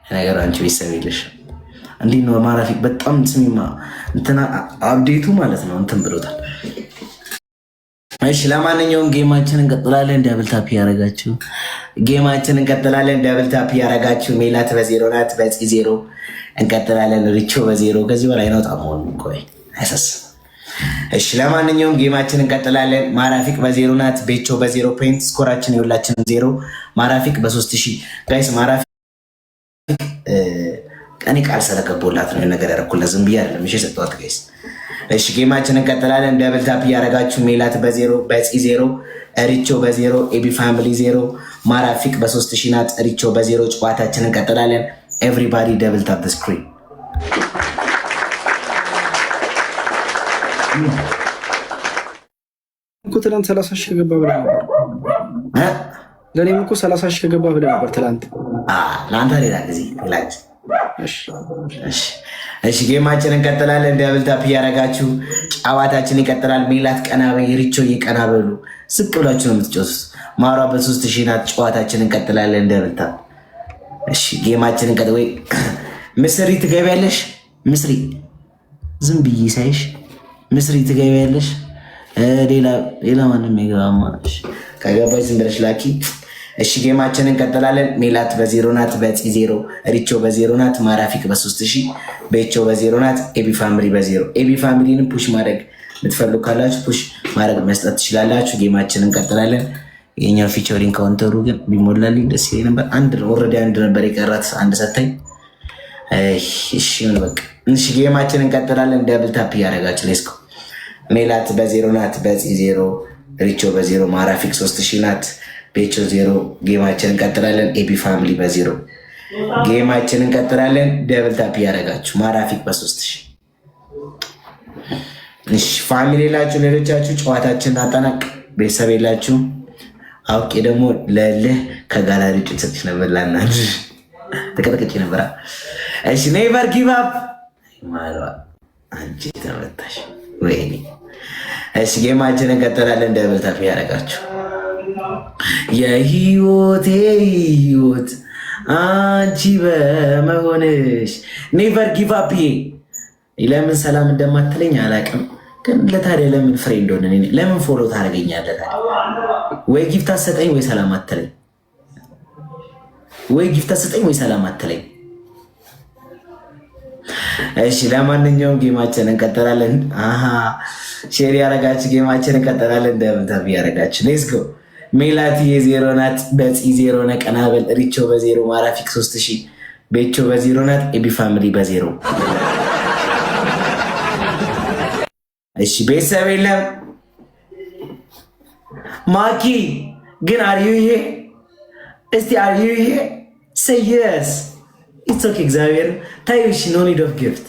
ነገር አንቺ ቤተሰብ የለሽም። እንዲህ ነው ማራፊ። በጣም ስሚማ እንትና update ኡ ማለት ነው እንትን ብሎታል። እሺ ለማንኛውም game ኣችን እንቀጥላለን። Double tap እያደረጋችሁ game ኣችን እንቀጥላለን። Double tap እያደረጋችሁ ሜላት በዜሮ ናት፣ በፂ ዜሮ እንቀጥላለን። ሪቾ በዜሮ ከዚህ በላይ ነው መሆኑ ቆይ አይሳስም። እሺ ለማንኛውም game ኣችን እንቀጥላለን። ማራፊቅ በዜሮ ናት፣ ቤቾ በዜሮ point፣ score ኣችን የሁላችንም ዜሮ። ማራፊቅ በ3000 guys። ማራፊቅ እኔ ቃል ስለገባሁላት ነው ነገር ያደረኩላት፣ ዝም ብዬ አይደለም። እሺ የሰጠኋት guys። እሺ game ኣችን እንቀጥላለን። Double tap እያደረጋችሁ ሜላት በዜሮ በፂ ዜሮ፣ ሪቾ በዜሮ፣ ኤቢ ፋሚሊ ዜሮ፣ ማራፊቅ በ3000 ናት፣ ሪቾ በዜሮ። ጨዋታችን እንቀጥላለን። Everybody double tap screen። እኮ ትናንት 30,000 ከገባ ብለህ ነበር። ለእኔም እኮ 30,000 ከገባ ብለህ ነበር ትናንት። ለአንተ ሌላ ጊዜ ሌላ ጊዜ። እሺ game ኣችን እንቀጥላለን። Double tap እያደረጋችሁ ጨዋታችን ይቀጥላል። ሜላት ቀና በይ፣ ሪቾ እየቀና በሉ። ዝቅ ብላችሁ ነው የምትጫወቱት። ማሯ በ3000 ናት። ጨዋታችን እንቀጥላለን። Double tap። እሺ game ኣችን እንቀጥ ወይ ምስሪ ትገቢያለሽ? ምስሪ ዝም ብዬ ሳይሽ ምስሪ ትገቢያለሽ? ሌላ ሌላ ማንም የገባማ ከገባች ዝም ብለሽ ላኪ። እሺ game ኣችን እንቀጥላለን። ሜላት በዜሮ ናት፣ በፂ ዜሮ፣ ሪቾ በዜሮ ናት፣ ማራፊክ በ3000፣ ቤቾ በዜሮ ናት፣ ኤቢ ፋሚሊ በዜሮ። ኤቢ ፋሚሊንም push ማድረግ የምትፈልጉ ካላችሁ push ማድረግ መስጠት ትችላላችሁ። Game ኣችን እንቀጥላለን። የኛው featuring counter ኡ ግን ቢሞላልኝ ደስ ይለኝ ነበር። አንድ already አንድ ነበር የቀራት፣ አንድ ሰታኝ። እሺ በቃ እሺ፣ game ኣችን እንቀጥላለን። Double tap እያደረጋችሁ let's go። ሜላት በዜሮ ናት፣ በፂ ዜሮ፣ ሪቾ በዜሮ፣ ማራፊክ 3000 ናት፣ ቤቾ ዜሮ። Game ኣችን እንቀጥላለን። ኤቢ ፋሚሊ በዜሮ game ኣችን እንቀጥላለን። Double tap እያደረጋችሁ ማራፊክ በ3000። እሺ family የላችሁ ሌሎቻችሁ ጨዋታችን አጠናቅ። ቤተሰብ የላችሁ አውቄ ደግሞ ለልህ ከጋላሪ ውጭ ሰጥሽ ነበር፣ ላናድር ተቀጠቅጭ ነበራ። እሺ never give up ማሏ አንቺ ተመታሽ። ወይኔ እሺ game ኣችን እንቀጥላለን። Double tap ያደረጋችሁ የህይወቴ ህይወት አንቺ በመሆንሽ never give up። ለምን ሰላም እንደማትለኝ አላውቅም፣ ግን ለታዲያ ለምን ፍሬ እንደሆነ ለምን follow ታደርገኛለህ ታዲያ? ወይ gift አትሰጠኝ ወይ ሰላም አትለኝ፣ ወይ gift አትሰጠኝ ወይ ሰላም አትለኝ። እሺ ለማንኛውም game ኣችን እንቀጥላለን። አሃ share ያረጋችሁ game ኣችን እንቀጥላለን። Double tap ያረጋችሁ let's go። ሜላት የዜሮ ናት፣ በፂ ዜሮ ነቀናበል፣ ሪቾ በዜሮ፣ ማራፊክ 3000፣ ቤቾ በዜሮ ናት፣ ኤቢ ፋሚሊ በዜሮ። እሺ ቤተሰብ የለም። ማኪ ግን are you here እስቲ are you here say yes it's okay። እግዚአብሔር ታዩ። እሺ no need of gift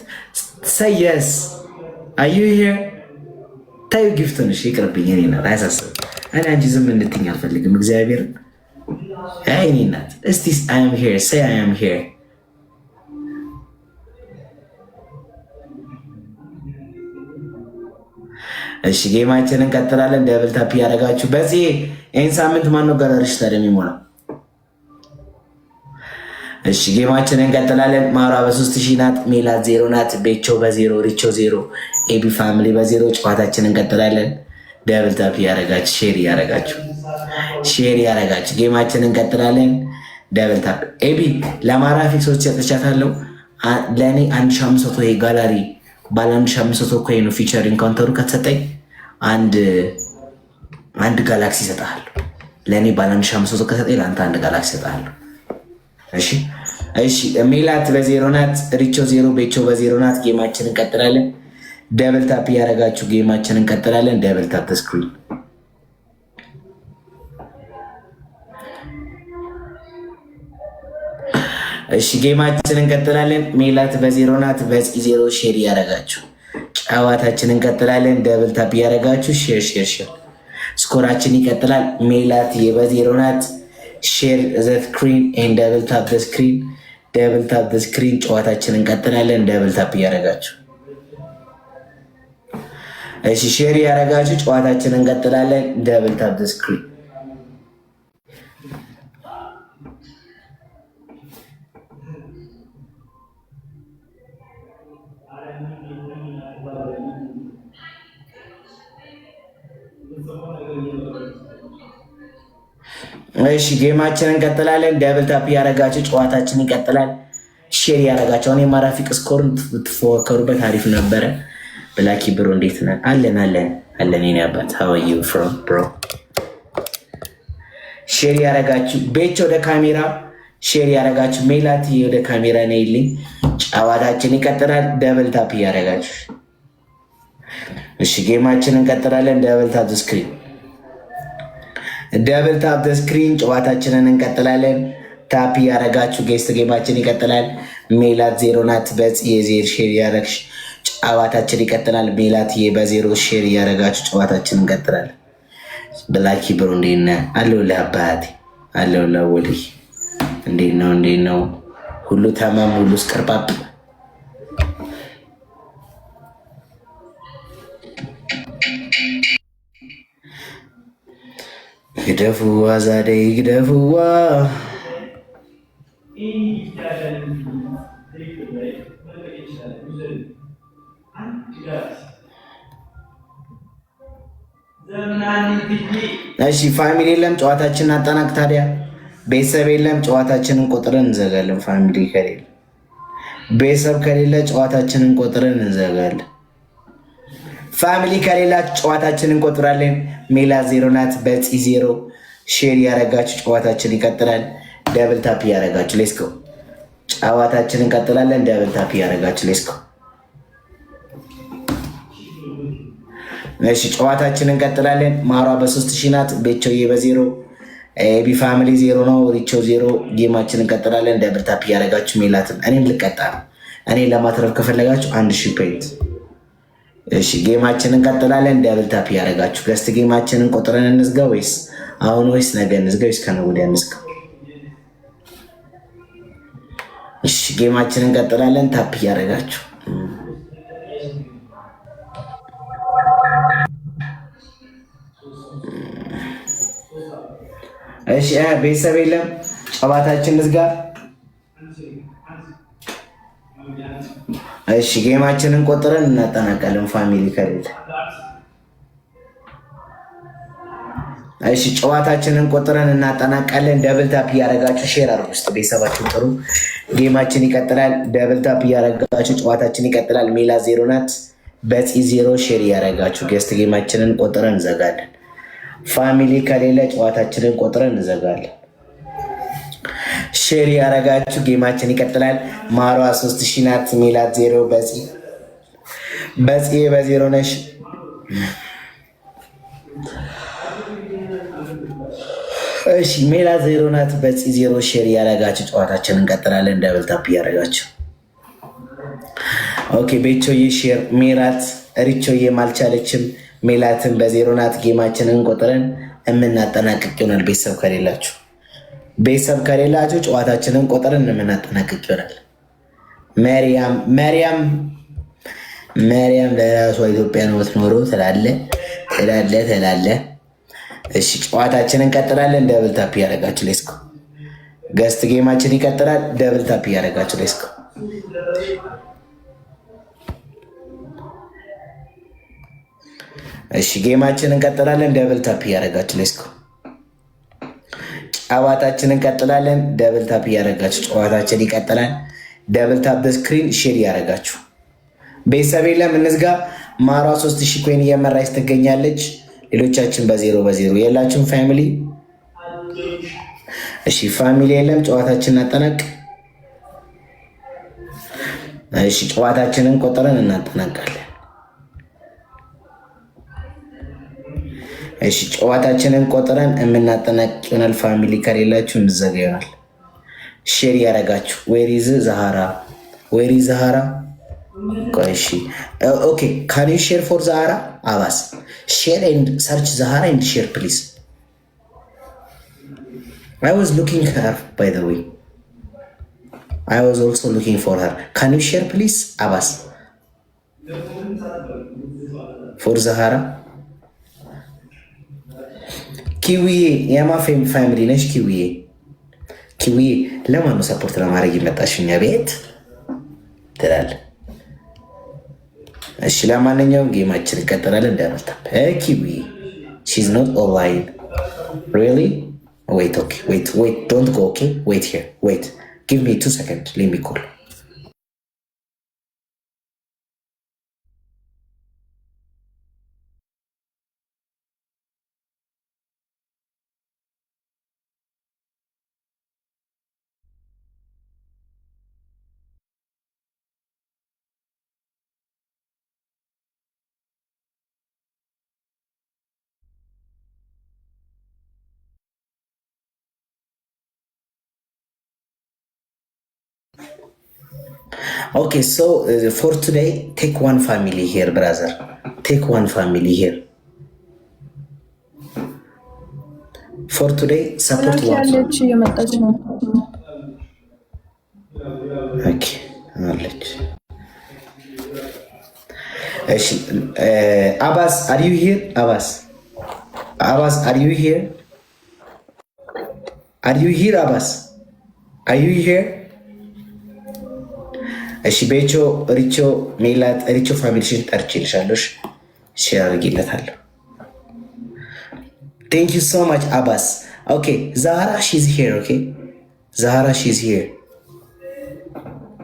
say yes are you here ታዩ። Gift ኡን እሺ ይቅርብኝ። እኔ ናት አያሳስብም። እኔ አንቺ ዝም እንድትኝ አልፈልግም። እግዚአብሔር አይ እኔ ናት። እስቲ I am here say I am here። እሺ game ኣችንን እንቀጥላለን። Double tap እያደረጋችሁ በዚህ ይህን ሳምንት ማነው ጋለሪሽ ታዲያ የሚሞላው? እሺ game ኣችንን እንቀጥላለን። ማሯ በ3000 ናት፣ ሜላት ዜሮ ናት፣ ቤቾ በዜሮ፣ ሪቾ ዜሮ፣ ኤቢ ፋሚሊ በዜሮ። ጨዋታችን እንቀጥላለን። Double tap እያደረጋችሁ share እያደረጋችሁ share እያደረጋችሁ game ኣችንን እንቀጥላለን። Double tap ኤቢ ለማራፊክ ሰዎች ሰጥቻታለሁ። ለእኔ 1500 ይሄ ጋላሪ ባለ 1500 coin ነው featuring counter ኡ ከተሰጠኝ አንድ አንድ ጋላክሲ እሰጥሃለሁ። ለእኔ ባለ 1500 ከሰጠኝ ለአንተ አንድ ጋላክሲ እሰጥሃለሁ። እሺ እሺ። ሜላት በዜሮ ናት፣ ሪቾ ዜሮ፣ ቤቾ በዜሮ ናት። Game ኣችን እንቀጥላለን። Double tap እያደረጋችሁ game ኣችን እንቀጥላለን። Double tap screen። እሺ game ኣችን እንቀጥላለን። ሜላት በዜሮ ናት፣ በፂ ዜሮ። Share እያደረጋችሁ ጨዋታችን እንቀጥላለን። Double tap እያደረጋችሁ share share share። Score ኣችን ይቀጥላል። ሜላት በዜሮ ናት። Share the screen and double tap the screen፣ double tap the screen። ጨዋታችን እንቀጥላለን። Double tap እያደረጋችሁ እሺ፣ share እያደረጋችሁ ጨዋታችን እንቀጥላለን። Double tap the screen። እሺ game ኣችንን እንቀጥላለን። Double tap እያረጋችሁ ጨዋታችን ይቀጥላል። Share እያረጋችሁ አሁን የማራፊቅ score ን ብትፎካከሩበት አሪፍ ነበረ። ብላኪ bro፣ እንዴት ነህ? አለን አለን አለን። የኔ አባት፣ how are you from, bro? Share ያረጋችሁ ቤች ወደ ካሜራ share ያረጋችሁ፣ ሜላት ወደ ካሜራ ነይልኝ። ጨዋታችን ይቀጥላል። Double tap እያረጋችሁ እሺ፣ game ኣችን እንቀጥላለን። Double tap screen፣ double tap screen። ጨዋታችንን እንቀጥላለን። Tap እያረጋችሁ guest፣ game ኣችን ይቀጥላል። ሜላት ዜሮ ናት። በጽ የዜር share እያረግሽ ጨዋታችን ይቀጥላል። ሜላት በዜሮ share እያረጋችሁ ጨዋታችን እንቀጥላለን። ብላኪ bro፣ እንዴት ነህ? አለሁልህ አባቴ፣ አለሁልህ ወዲህ። እንዴት ነው? እንዴት ነው? ሁሉ ተማም፣ ሁሉ ስቅርጳፕ። ግደፉዋ ዛዴ ግደፉዋ። እሺ family የለም፣ ጨዋታችንን አጠናቅ። ታዲያ ቤተሰብ የለም፣ ጨዋታችንን ቆጥረን እንዘጋለን። Family ከሌለ፣ ቤተሰብ ከሌለ ጨዋታችንን ቆጥረን እንዘጋለን። Family ከሌላ ጨዋታችንን እንቆጥራለን። ሜላ ዜሮ ናት፣ በፂ ዜሮ። Share ያረጋችሁ ጨዋታችን ይቀጥላል። Double tap እያረጋችሁ let's go። ጨዋታችን እንቀጥላለን። Double tap እያረጋችሁ let's go። እሺ ጨዋታችን እንቀጥላለን። ማሯ በ3000 ናት። ቤቾዬ በዜሮ፣ ኤቢ family ዜሮ ነው። ሪቾ ዜሮ። Game ኣችን እንቀጥላለን። Double tap እያደረጋችሁ ሜላትን እኔም ልቀጣ ነው። እኔ ለማትረፍ ከፈለጋችሁ 1000 point። እሺ game ኣችን እንቀጥላለን። Double tap እያደረጋችሁ guest፣ game ኣችንን ቆጥረን እንዝጋ ወይስ አሁን ወይስ ነገ እንዝጋ ወይስ ከነገ ወዲያ እንዝጋ? እሺ game ኣችንን እንቀጥላለን። Tap እያደረጋችሁ። እሺ ቤተሰብ የለም። ጨዋታችን እንዝጋ። እሺ game ኣችንን ቆጥረን እናጠናቃለን። Family ከሌለ እሺ ጨዋታችንን ቆጥረን እናጠናቃለን። Double tap እያደረጋችሁ share አድርጉ ውስጥ ቤተሰባችሁን ጥሩ። Game ኣችን ይቀጥላል። Double tap እያደረጋችሁ ጨዋታችን ይቀጥላል። ሜላ ዜሮ ናት፣ በፂ ዜሮ። Share እያደረጋችሁ guest፣ game ኣችንን ቆጥረን እንዘጋለን። Family ከሌለ ጨዋታችንን ቆጥረን እንዘጋለን። Share ያረጋችሁ game ኣችን ይቀጥላል። ማሯ 3000 ናት። ሜላት ዜሮ፣ በፂ በፂ በዜሮ ነሽ። እሺ ሜላት ዜሮ ናት። በፂ ዜሮ። Share እያረጋችሁ ጨዋታችን እንቀጥላለን። Double tap እያረጋችሁ። Okay ቤቾዬ share፣ ሜላት ሪቾዬ አልቻለችም። ሜላትን በዜሮ ናት። Game ኣችንን ቆጥረን የምናጠናቅቅ ይሆናል። ቤተሰብ ከሌላችሁ ጨዋታችንን ቆጥረን የምናጠናቅቅ ይሆናል። መሪያም መሪያም መሪያም ለራሷ ኢትዮጵያ ነው የምትኖረው ትላለ ትላለ ትላለ። እሺ ጨዋታችንን እንቀጥላለን። Double tap እያደረጋችሁ let's go። Guest game ኣችን ይቀጥላል። Double tap እያደረጋችሁ let's go። እሺ game ኣችን እንቀጥላለን። Double tap እያደረጋችሁ let's go። ጨዋታችን እንቀጥላለን። Double tap እያደረጋችሁ ጨዋታችን ይቀጥላል። Double tap screen፣ share እያደረጋችሁ። ቤተሰብ የለም፣ እንዝጋ። ማሯ 3000 coin እየመራች ትገኛለች። ሌሎቻችን በዜሮ በዜሮ የላችሁም family። እሺ family የለም፣ ጨዋታችንን አጠናቅ። እሺ ጨዋታችንን ቆጥረን እናጠናቃለን። እሺ ጨዋታችንን ቆጥረን የምናጠናቅ ይሆናል። Family ከሌላችሁ እንዘጋ ይሆናል። Share ያደረጋችሁ። Where is ዛሃራ? Where is ዛሃራ? እሺ okay, can you share for ዛሃራ? አባስ፣ share and search ዛሃራ and share, please. I was looking her, by the way. I was also looking for her. Can you share, please, አባስ, for ዛሃራ? ኪዊዬ የማ family ነሽ? ኪዊዬ፣ ኪዊዬ፣ ለማን ነው support ለማድረግ ይመጣሽ እኛ ቤት ትላለ። እሺ ለማንኛውም game ኣችን እንቀጥላለን። እንዳያመልታ ኪዊ she's not online, really. Wait, okay, wait, wait, don't go, okay, wait here, wait, give me 2 second, let me call. Okay, so for today, take one family here, brother. Take one family here. For today, support one. ያለች እየመጣች ነው። Okay, አለች። እሺ አባስ, are you here? አባስ፣ አባስ, are you here? Are you here? አባስ, are you here? እሺ ቤቾ፣ ሪቾ፣ ሜላት፣ ሪቾ family ሽን ጠርቼልሻለሁ። Share አድርጌለታለሁ። Thank you so much አባስ። Okay, ዛራ, she's here. Okay, ዛራ, she's here።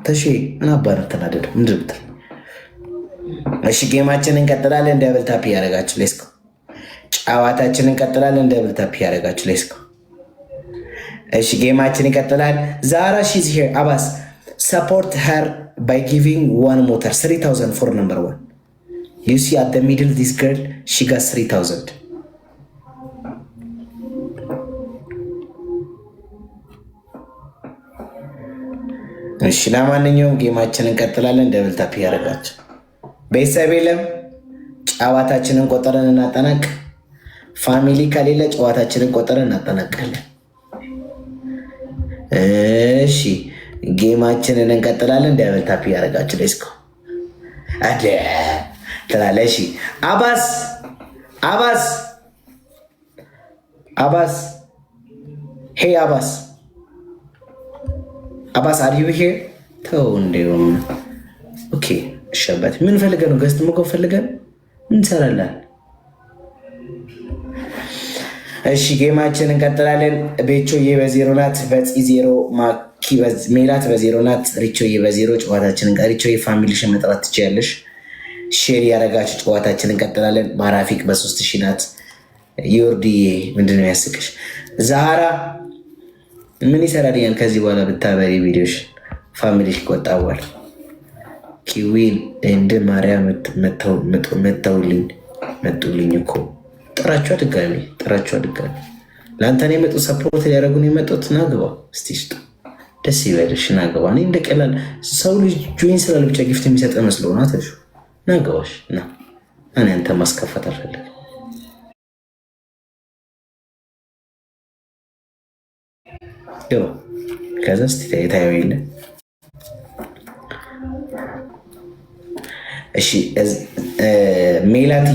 ተሺ ምን አባ ነው ተናደደው? ምንድን ነው የምትል? እሺ game ኣችንን እንቀጥላለን። Double tap እያደረጋችሁ let's go። ጨዋታችንን እንቀጥላለን። Double tap እያደረጋችሁ let's go። እሺ game ኣችን ይቀጥላል። ዛራ, she's here። አባስ, support her by giving one ሞተር 3000 for number one. You see at the middle this girl, she got 3000. እሺ ለማንኛውም game ኣችንን እንቀጥላለን። Double tap እያደረጋችሁ ቤተሰብ የለም። ጨዋታችንን ቆጠረን እናጠናቅ። Family ከሌለ ጨዋታችንን ቆጠረን እናጠናቃለን። እሺ game ኣችንን እንቀጥላለን። Double tap እያደረጋችሁ let's go አደ ትላለህ። እሺ አባስ፣ አባስ፣ አባስ፣ hey አባስ፣ አባስ, are you here? ተው እንዲሁም okay። እሺ አባቴ ምን ፈልገህ ነው? Guest መጎብ ፈልገህ ምን ትሰራለህ? እሺ game ኣችን እንቀጥላለን። ቤቾዬ በዜሮ ናት፣ በፂ 0፣ ማኪ ሜላት በ0 ናት፣ ሪቾዬ በ0። ጨዋታችንን ሪቾዬ family ሽን መጥራት ትችያለሽ። Share ያደረጋችሁ ጨዋታችን እንቀጥላለን። ማራፊቅ በ3000 ናት። ዮርዲዬ ምንድን ነው ያስቅሽ? ዛሃራ ምን ይሰራልኛል ከዚህ በኋላ ብታበሪ ቪዲዮሽ family ሽ ይቆጣዋል። ኪዊን እንደ ማርያም መተውልኝ መጡልኝ እኮ። ጥራቿ ድጋሚ፣ ጥራቿ ድጋሚ። ለአንተ ነው የመጡት፣ support ሊያደርጉን የመጡት። ና ግባ እስቲ ስጡ፣ ደስ ይበልሽ፣ ና ግባ። እኔ እንደ ቀላል ሰው ልጅ join ስላለ ብቻ gift የሚሰጥ መስሎ ና ተሹ፣ ና ግባሽ ና። እኔ አንተ ማስከፋት አልፈልግም። ግባ፣ ከዛ እስቲ ታየው የለ። እሺ ሜላት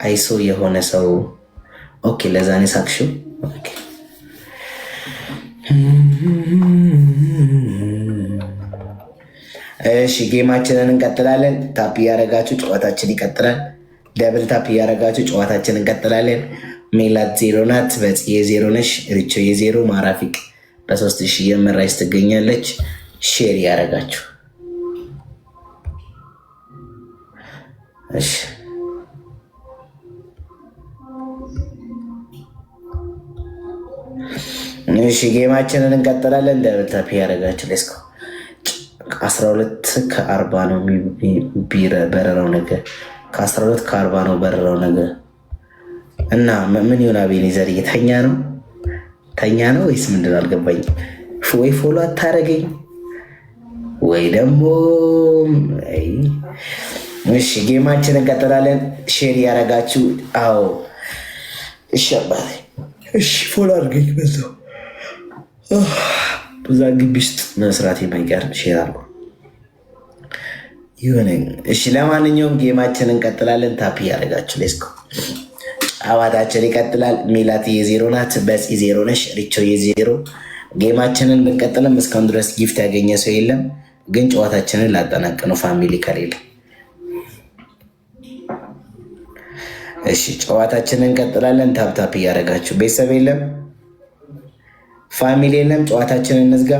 አይሶ የሆነ ሰው okay፣ ለዛ ነው ሳቅሽው። Okay፣ እሺ game ኣችንን እንቀጥላለን። Tap እያደረጋችሁ ጨዋታችን ይቀጥላል። Double tap እያደረጋችሁ ጨዋታችን እንቀጥላለን። ሜላት 0 ናት፣ በጽዬ 0 ነሽ፣ ሪቾ የ0፣ ማራፊቅ በ3000 የመራች ትገኛለች። Share እያደረጋችሁ እሺ። እሺ game ኣችንን እንቀጥላለን። Double tap እያደረጋችሁ let's go። 12:40 ነው በረራው ነገ። ከ12:40 ነው በረራው ነገ። እና ምን ይሆን አቤኔዘር ተኛ ነው ተኛ ነው ወይስ ምንድን ነው አልገባኝም። ወይ follow አታረገኝ ወይ ደግሞ። እሺ game ኣችን እንቀጥላለን። Share ያደረጋችሁ አዎ፣ እሺ አባቴ፣ እሺ follow አድርገኝ በዛው። እዛ ግቢ ውስጥ መስራት የማይቀር share አድርጎ ይሁን። እሺ ለማንኛውም game ኣችን እንቀጥላለን። Tap እያደረጋችሁ let's go። ጨዋታችን ይቀጥላል። ሜላት የ0 ናት፣ በፂ 0 ነሽ፣ ሪቾ የ0። Game ኣችንን ብንቀጥልም እስካሁን ድረስ gift ያገኘ ሰው የለም። ግን ጨዋታችንን ላጠናቅ ነው family ከሌለ። እሺ ጨዋታችንን እንቀጥላለን። Tap tap እያደረጋችሁ ቤተሰብ የለም። Family የለም። ጨዋታችንን እንዝጋ።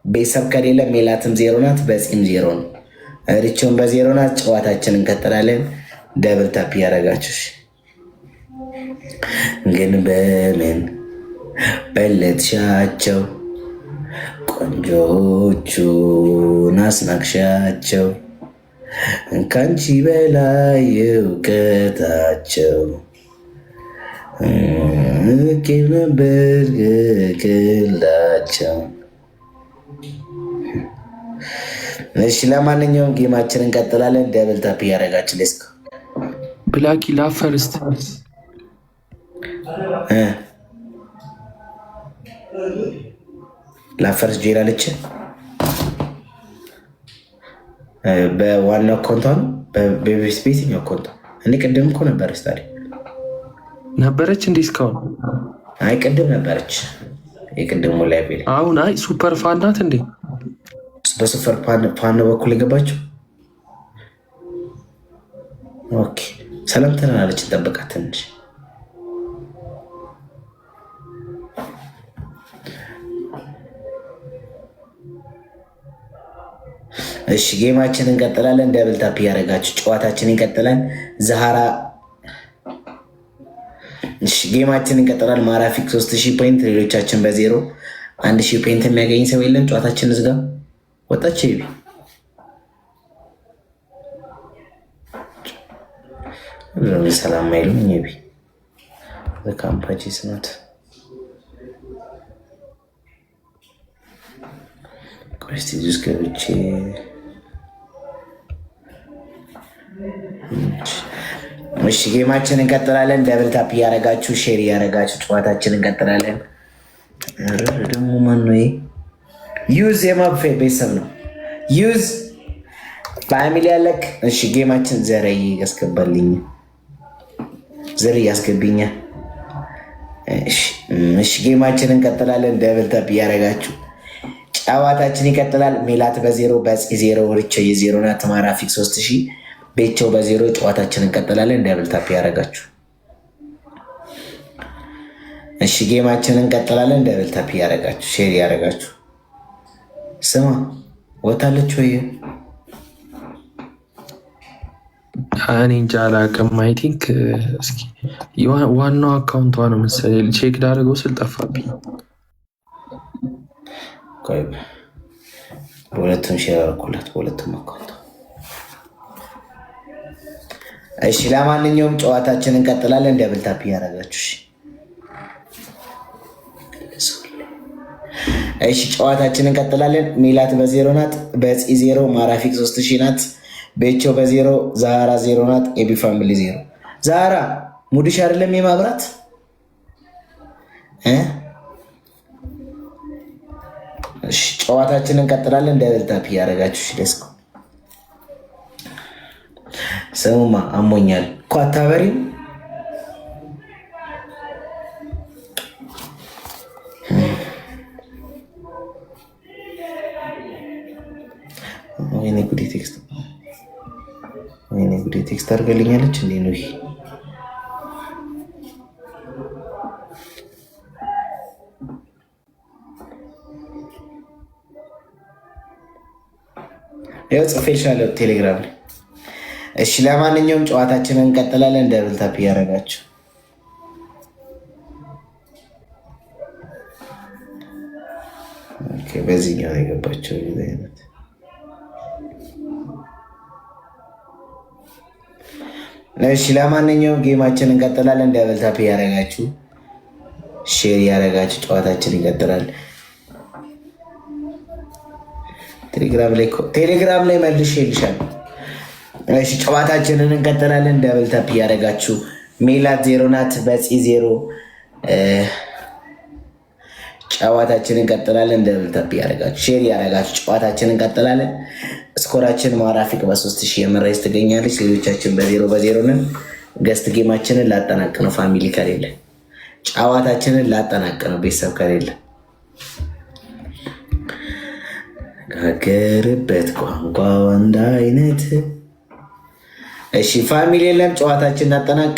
ቤተሰብ ከሌለ ሜላትም ዜሮ ናት፣ በፂም ዜሮ ነው፣ ሪቾን በዜሮ ናት። ጨዋታችንን እንቀጥላለን። Double tap እያደረጋችሁ ግን በምን በለጥሻቸው ቆንጆቹን አስናቅሻቸው ከአንቺ በላይ እውቀታቸው ቄብ ነበር ግላቸው። እሺ ለማንኛውም game ኣችን እንቀጥላለን። Double tap እያደረጋችሁ let's go። ብላኪ love first። Love first ጄል አለች። በዋናው account ዋ ነው በየትኛው account ዋ? እኔ ቅድም እኮ ነበረች። ታዲያ ነበረች እንዴ እስካሁን? አይ ቅድም ነበረች። የቅድሙ ላይ አሁን አይ super fan ናት እንዴ? በ super fan በኩል የገባችው። Okay ሰላም ትለናለች። እንጠብቃት ትንሽ። እሺ game ኣችን እንቀጥላለን። Double tap እያደረጋችሁ ጨዋታችን ይቀጥላል። ዛሃራ እሺ game ኣችን እንቀጥላል። ማራፊክ 3000 point፣ ሌሎቻችን በዜሮ 1000 point የሚያገኝ ሰው የለም። ጨዋታችን ዝጋ ወጣች። ይቢ ሰላም አይሉም። ይቢ ካምፓቺ ስናት ቆስቲ ውስጥ ገብቼ። እሺ game ኣችን እንቀጥላለን። Double tap እያረጋችሁ share እያረጋችሁ ጨዋታችን እንቀጥላለን። ደግሞ ማነው use የማብፌ ቤተሰብ ነው። Use family ያለክ። እሺ game ኣችን ዘረይ ያስገባልኝ፣ ዘር እያስገብኛ። እሺ game ኣችን እንቀጥላለን። Double tap እያረጋችሁ ጨዋታችን ይቀጥላል። ሜላት በዜሮ፣ በፂ ዜሮ፣ ርቸው የዜሮ ናት። ማራፊክ 3000፣ ቤቸው በዜሮ ጨዋታችን እንቀጥላለን። Double tap እያደረጋችሁ እሺ፣ game ኣችንን እንቀጥላለን። Double tap እያደረጋችሁ share እያደረጋችሁ። ስማ ወታለች ወይ? እኔ እንጃ አላውቅም። I think እስኪ ዋናው account ዋ ነው መሰለኝ check ዳርገው ስል ጠፋብኝ። በሁለቱም share አደረኩላት፣ በሁለቱም account። እሺ ለማንኛውም ጨዋታችን እንቀጥላለን። Double tap እያደረጋችሁ እሺ፣ ጨዋታችን እንቀጥላለን። ሜላት በዜሮ ናት፣ በፂ ዜሮ፣ ማራፊክ 3000 ናት፣ ቤቸው በዜሮ፣ ዛሃራ ዜሮ ናት፣ ኤቢ family ዜሮ። ዛሃራ mood ሽ አይደለም የማብራት እ እሺ ጨዋታችንን እንቀጥላለን። Double tap እያደረጋችሁ እሺ። ደስ ስሙማ አሞኛል እኮ አታበሪም። ወይኔ ጉዴ text፣ ወይኔ ጉዴ text አድርገልኛለች እንዴ ነው ይሄ? ያው ጽፌልሻለሁ ቴሌግራም ላይ። እሺ ለማንኛውም ጨዋታችንን እንቀጥላለን። Double tap እያደረጋችሁ በዚህኛው ነው የገባቸው። እሺ ለማንኛውም game ኣችን እንቀጥላለን። Double tap እያደረጋችሁ share እያደረጋችሁ ጨዋታችን ይቀጥላል። ቴሌግራም ላይ መልሼ ይልሻል። እሺ ጨዋታችንን እንቀጥላለን። Double tap እያደረጋችሁ ሜላት ዜሮ ናት፣ በፂ ዜሮ። ጨዋታችንን እንቀጥላለን። Double tap እያደረጋችሁ share እያደረጋችሁ ጨዋታችንን እንቀጥላለን። Score ኣችን ማራፊቅ በ3000 የመራች ትገኛለች። ሌሎቻችን በዜሮ በዜሮ ነን። Guest game ኣችንን ላጠናቅ ነው። Family ከሌለ ጨዋታችንን ላጠናቅ ነው። ቤተሰብ ከሌለ ጋገርበት ቋንቋ አንድ አይነት። እሺ family የለም። ጨዋታችን እናጠናቅ።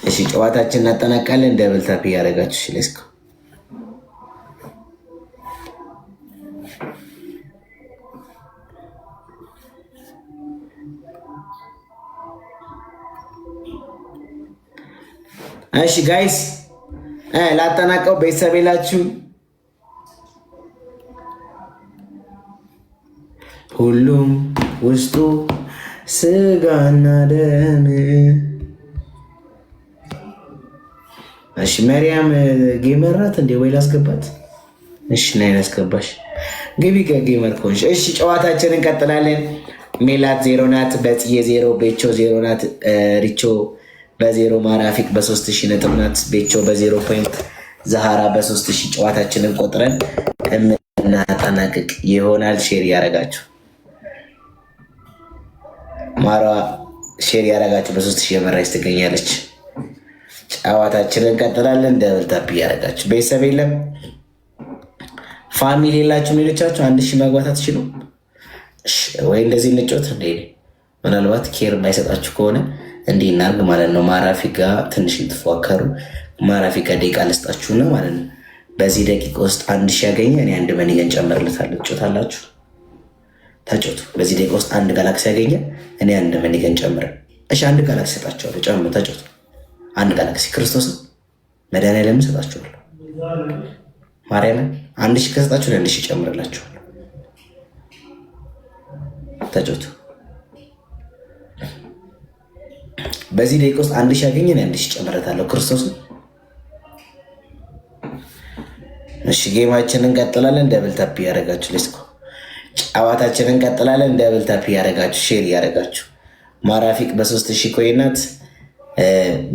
እሺ ጨዋታችን እናጠናቃለን። Double tap እያደረጋችሁ እሺ፣ let's go። እሺ guys ላጠናቀው። ቤተሰብ የላችሁ ሁሉም ውስጡ ስጋና ደም። እሺ መሪያም gamer ናት እንዴ? ወይ ላስገባት? እሺ ናይ ላስገባሽ። ግቢ ከ gamer ከሆንሽ። እሺ ጨዋታችንን እንቀጥላለን። ሜላት 0 ናት፣ በጽዬ 0፣ ቤቾ 0 ናት፣ ሪቾ በ0፣ ማራፊቅ በ3000 ነጥብ ናት፣ ቤቾ በ0 point፣ ዛሃራ በ3000። ጨዋታችንን ቆጥረን የምናጠናቅቅ ይሆናል። Share ያደረጋችሁ ማሯ share ያደረጋችሁ በ3000 የመራች ትገኛለች። ጨዋታችንን እንቀጥላለን። Double tap እያደረጋችሁ ቤተሰብ የለም family የላችሁም። ሌሎቻችሁ 1000 መግባት አትችሉም ወይ? እንደዚህ እንጫወት እንዴ? ምናልባት care የማይሰጣችሁ ከሆነ እንዲህ እናርግ ማለት ነው። ማራፊ ጋር ትንሽ እንትፎከሩ። ማራፊ ጋር ደቂቃ ልስጣችሁና ማለት ነው። በዚህ ደቂቃ ውስጥ 1000 ያገኘ እኔ አንድ money gun ጨምርለታለሁ። ትጮታላችሁ፣ ተጮቱ። በዚህ ደቂቃ ውስጥ አንድ ጋላክሲ ያገኘ እኔ አንድ money gun ጨምር። እሺ አንድ ጋላክሲ ሰጣችኋለሁ። ጨምሩ፣ ተጮቱ። አንድ ጋላክሲ ክርስቶስን መድኃኒዓለምን ሰጣችኋለሁ። ማርያምን 1000 ከሰጣችሁ 1000 ጨምርላችኋለሁ። ተጮቱ። በዚህ ደቂቃ ውስጥ 1000 ያገኘ እኔ 1000 ጨምርለታለሁ። ክርስቶስን። እሺ game ኣችንን እንቀጥላለን። Double tap እያደረጋችሁ let's go። ጨዋታችንን እንቀጥላለን። Double tap እያደረጋችሁ share እያደረጋችሁ ማራፊቅ በ3000 coin ናት።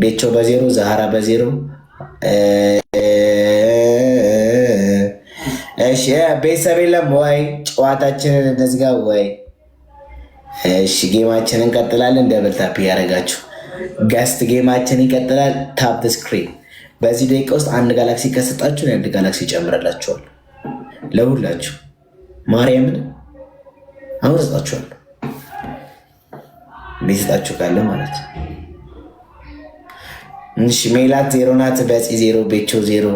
ቤቾ በ0፣ ዛሃራ በ0። እሺ ቤተሰብ የለም ወይ? ጨዋታችንን እንዝጋ ወይ? እሺ game ኣችንን እንቀጥላለን። Double tap እያደረጋችሁ guest game ኣችን ይቀጥላል። Tap screen። በዚህ ደቂቃ ውስጥ አንድ ጋላክሲ ከሰጣችሁ አንድ ጋላክሲ ጨምረላችኋል ለሁላችሁ። ማርያምን አሁን ሰጣችኋለሁ። የሚሰጣችሁ ካለ ማለት ነው። እሺ ሜላት 0 ናት፣ በፂ 0፣ ቤቾ 0።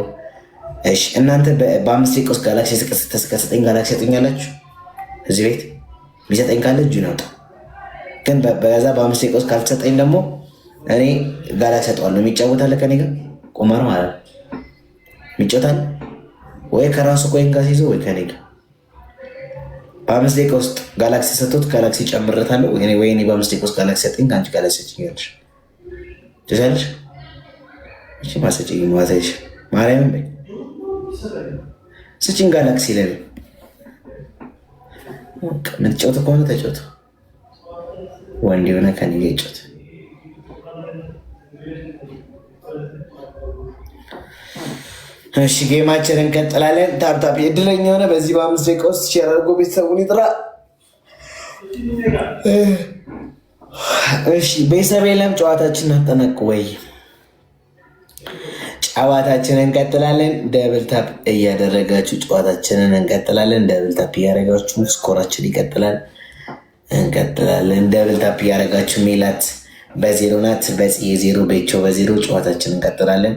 እሺ እናንተ በ5 ደቂቃ ውስጥ ጋላክሲ ከሰጠኝ ጋላክሲ ሰጡኛላችሁ። እዚህ ቤት የሚሰጠኝ ካለ እጁን ያውጣ። ግን በዛ በ5 ደቂቃ ውስጥ ካልተሰጠኝ ደግሞ እኔ ጋላክሲ ሰጠዋለሁ። የሚጫወታለ ከኔ ጋር ቁማር ማለት ነው። የሚጫወታል ወይ ከራሱ coin ጋር ሲይዘው ወይ ከኔ ጋር በ5 ደቂቃ ውስጥ ጋላክሲ ሰጥቶት ጋላክሲ ጨምረታለሁ። ወይ እኔ በ5 ደቂቃ ውስጥ ጋላክሲ ሰጠኝ ከአንቺ ጋላክሲ ሰጭኛለሽ። ትችያለሽ? እሺ ማሰጭኝ ማሰጭ ማርያምን በይ ስጭኝ ጋላክሲ ለኔ። የምትጫወቱ ከሆነ ተጫወቱ። ወንድ የሆነ ከኔ ጋር ይጫወት። እሺ game ኣችንን እንቀጥላለን። Tap tap እድለኛ የሆነ በዚህ በ5 ደቂቃ ውስጥ share አድርጎ ቤተሰቡን ይጥራ። እሺ ቤተሰብ የለም። ጨዋታችንን አጠናቅ ወይ? ጨዋታችንን እንቀጥላለን። Double tap እያደረጋችሁ ጨዋታችንን እንቀጥላለን። Double tap እያደረጋችሁ score ኣችን ይቀጥላል። እንቀጥላለን። Double tap እያደረጋችሁ ሜላት በ0 ናት፣ በጽዬ 0፣ ቤቾ በ0። ጨዋታችንን እንቀጥላለን።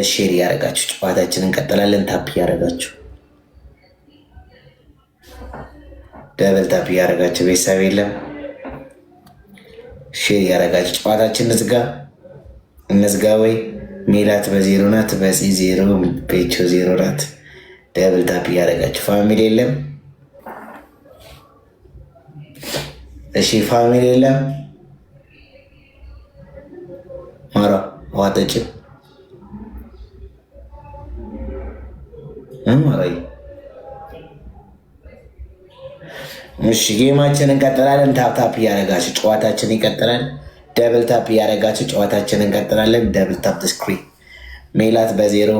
Share እያደረጋችሁ ጨዋታችንን እንቀጥላለን። Tap እያደረጋችሁ double tap እያደረጋችሁ ቤተሰብ የለም። Share እያደረጋችሁ ጨዋታችን እንዝጋ እንዝጋ ወይ ሜላት በ0 ናት፣ በፂ 0፣ ቤቾ 0 ናት። Double tap እያደረጋችሁ family የለም። እሺ family የለም። ማሯ ውሃ ጠጪ ማራይ። እሺ game ኣችን እንቀጥላለን። Tap tap እያደረጋችሁ ጨዋታችን ይቀጥላል። Double tap እያደረጋችሁ ጨዋታችን እንቀጥላለን። Double tap screen። ሜላት በ0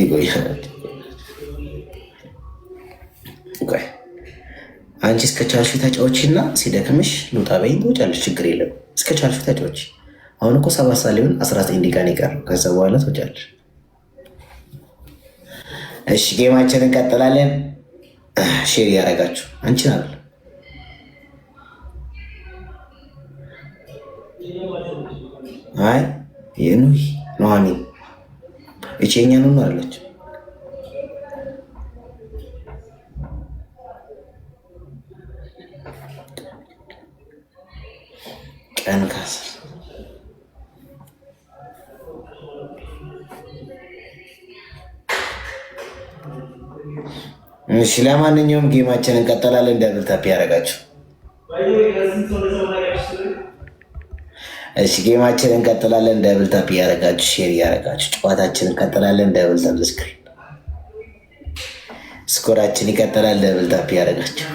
ይቆያል። አንቺ እስከ ቻልሽ ተጫዎች እና ሲደክምሽ ልውጣ በይኝ ትወጫለሽ። ችግር የለም። እስከ ቻልሽ ተጫዎች። አሁን እኮ 7 ሰዓት ሊሆን 19 ደቂቃ ነው የቀረው። ከዛ በኋላ ትወጫለሽ። እሺ game ኣችን እንቀጥላለን። Share እያደረጋችሁ አንቺን አለ አይ የኑሂ ኑሐሚን እቺ የኛ ነው አለች። ቀን ከአስር እሺ ለማንኛውም game ኣችንን እንቀጥላለን። Double tap ያደረጋችሁ፣ እሺ game ኣችንን እንቀጥላለን። Double tap እያደረጋችሁ፣ share እያደረጋችሁ ጨዋታችንን እንቀጥላለን። Double tap screen፣ score ኣችን ይቀጥላል። Double tap እያደረጋችሁ።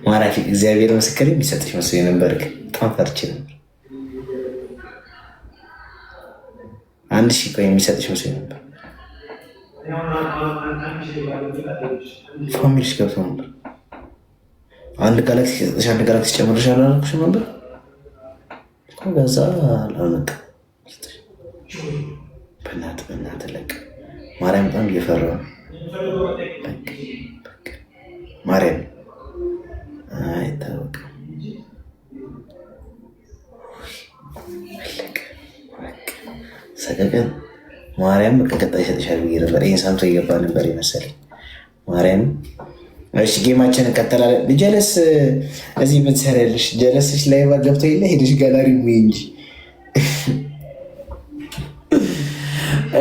ማራፊ እግዚአብሔር ምስክር የሚሰጥሽ መስሎኝ ነበር፣ ግን በጣም ፈርቼ ነበር። 1000 ቆይ የሚሰጥሽ መስሎኝ ነበር። Family ሽ ገብቶ ነበር። አንድ ጋላክሲ ሰጥሽ፣ አንድ ጋላክሲ ጨምርሻለሁ አላልኩሽም ነበር? ከዛ አልመጣም። በእናትህ በእናትህ ለቅ። ማርያም በጣም እየፈራሁ ነው። ማርያም አይታወቅም። ሰቀቀን ማርያም በቃ ቀጣይ ይሰጥሻል ብዬ ነበር። ይህን ሰምቶ እየገባ ነበር የመሰለኝ ማርያም። እሺ game ኣችን እንቀጥላለን። ጀለስ እዚህ ምን ትሰሪያለሽ? ጀለስሽ ላይ ገብቶ የለ ሄደሽ ጋላሪ ሙይ እንጂ።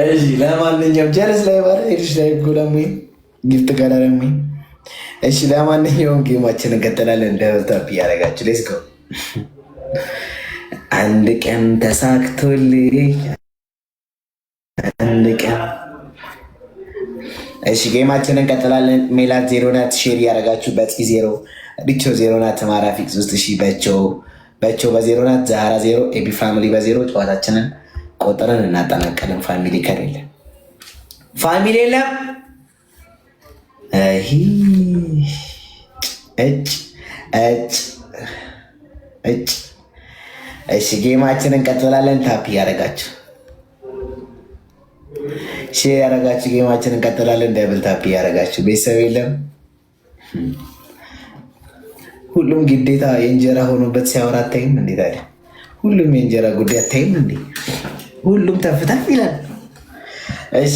እሺ ለማንኛውም ጀለስ ላይ ባረ ሄደሽ ላይ ጎላ ሙይ፣ gift gallery ሙይ። እሺ ለማንኛውም game ኣችን እንቀጥላለን። Double tap እያደረጋችሁ let's go። አንድ ቀን ተሳክቶልኝ አንድ ቀን። እሺ game ኣችንን እንቀጥላለን። ሜላት 0 ናት። Share እያደረጋችሁ በፂ 0፣ ሪቾ 0 ናት። ማራፊክ 3000፣ በቸው በቸው በ0 ናት። ዛህራ 0፣ ኤቢ family በ0። ጨዋታችንን ቆጥረን እናጠናቀልን። Family ከሌለ family የለም። እጭ እጭ እጭ። እሺ game ኣችንን እንቀጥላለን። Tap እያደረጋችሁ፣ share ያደረጋችሁ game ኣችን እንቀጥላለን። Double tap እያደረጋችሁ ቤተሰብ የለም። ሁሉም ግዴታ የእንጀራ ሆኖበት ሲያወራ አታይም እንዴ ታዲያ? ሁሉም የእንጀራ ጉዳይ አታይም እንዴ? ሁሉም ተፍተፍ ይላል። እሺ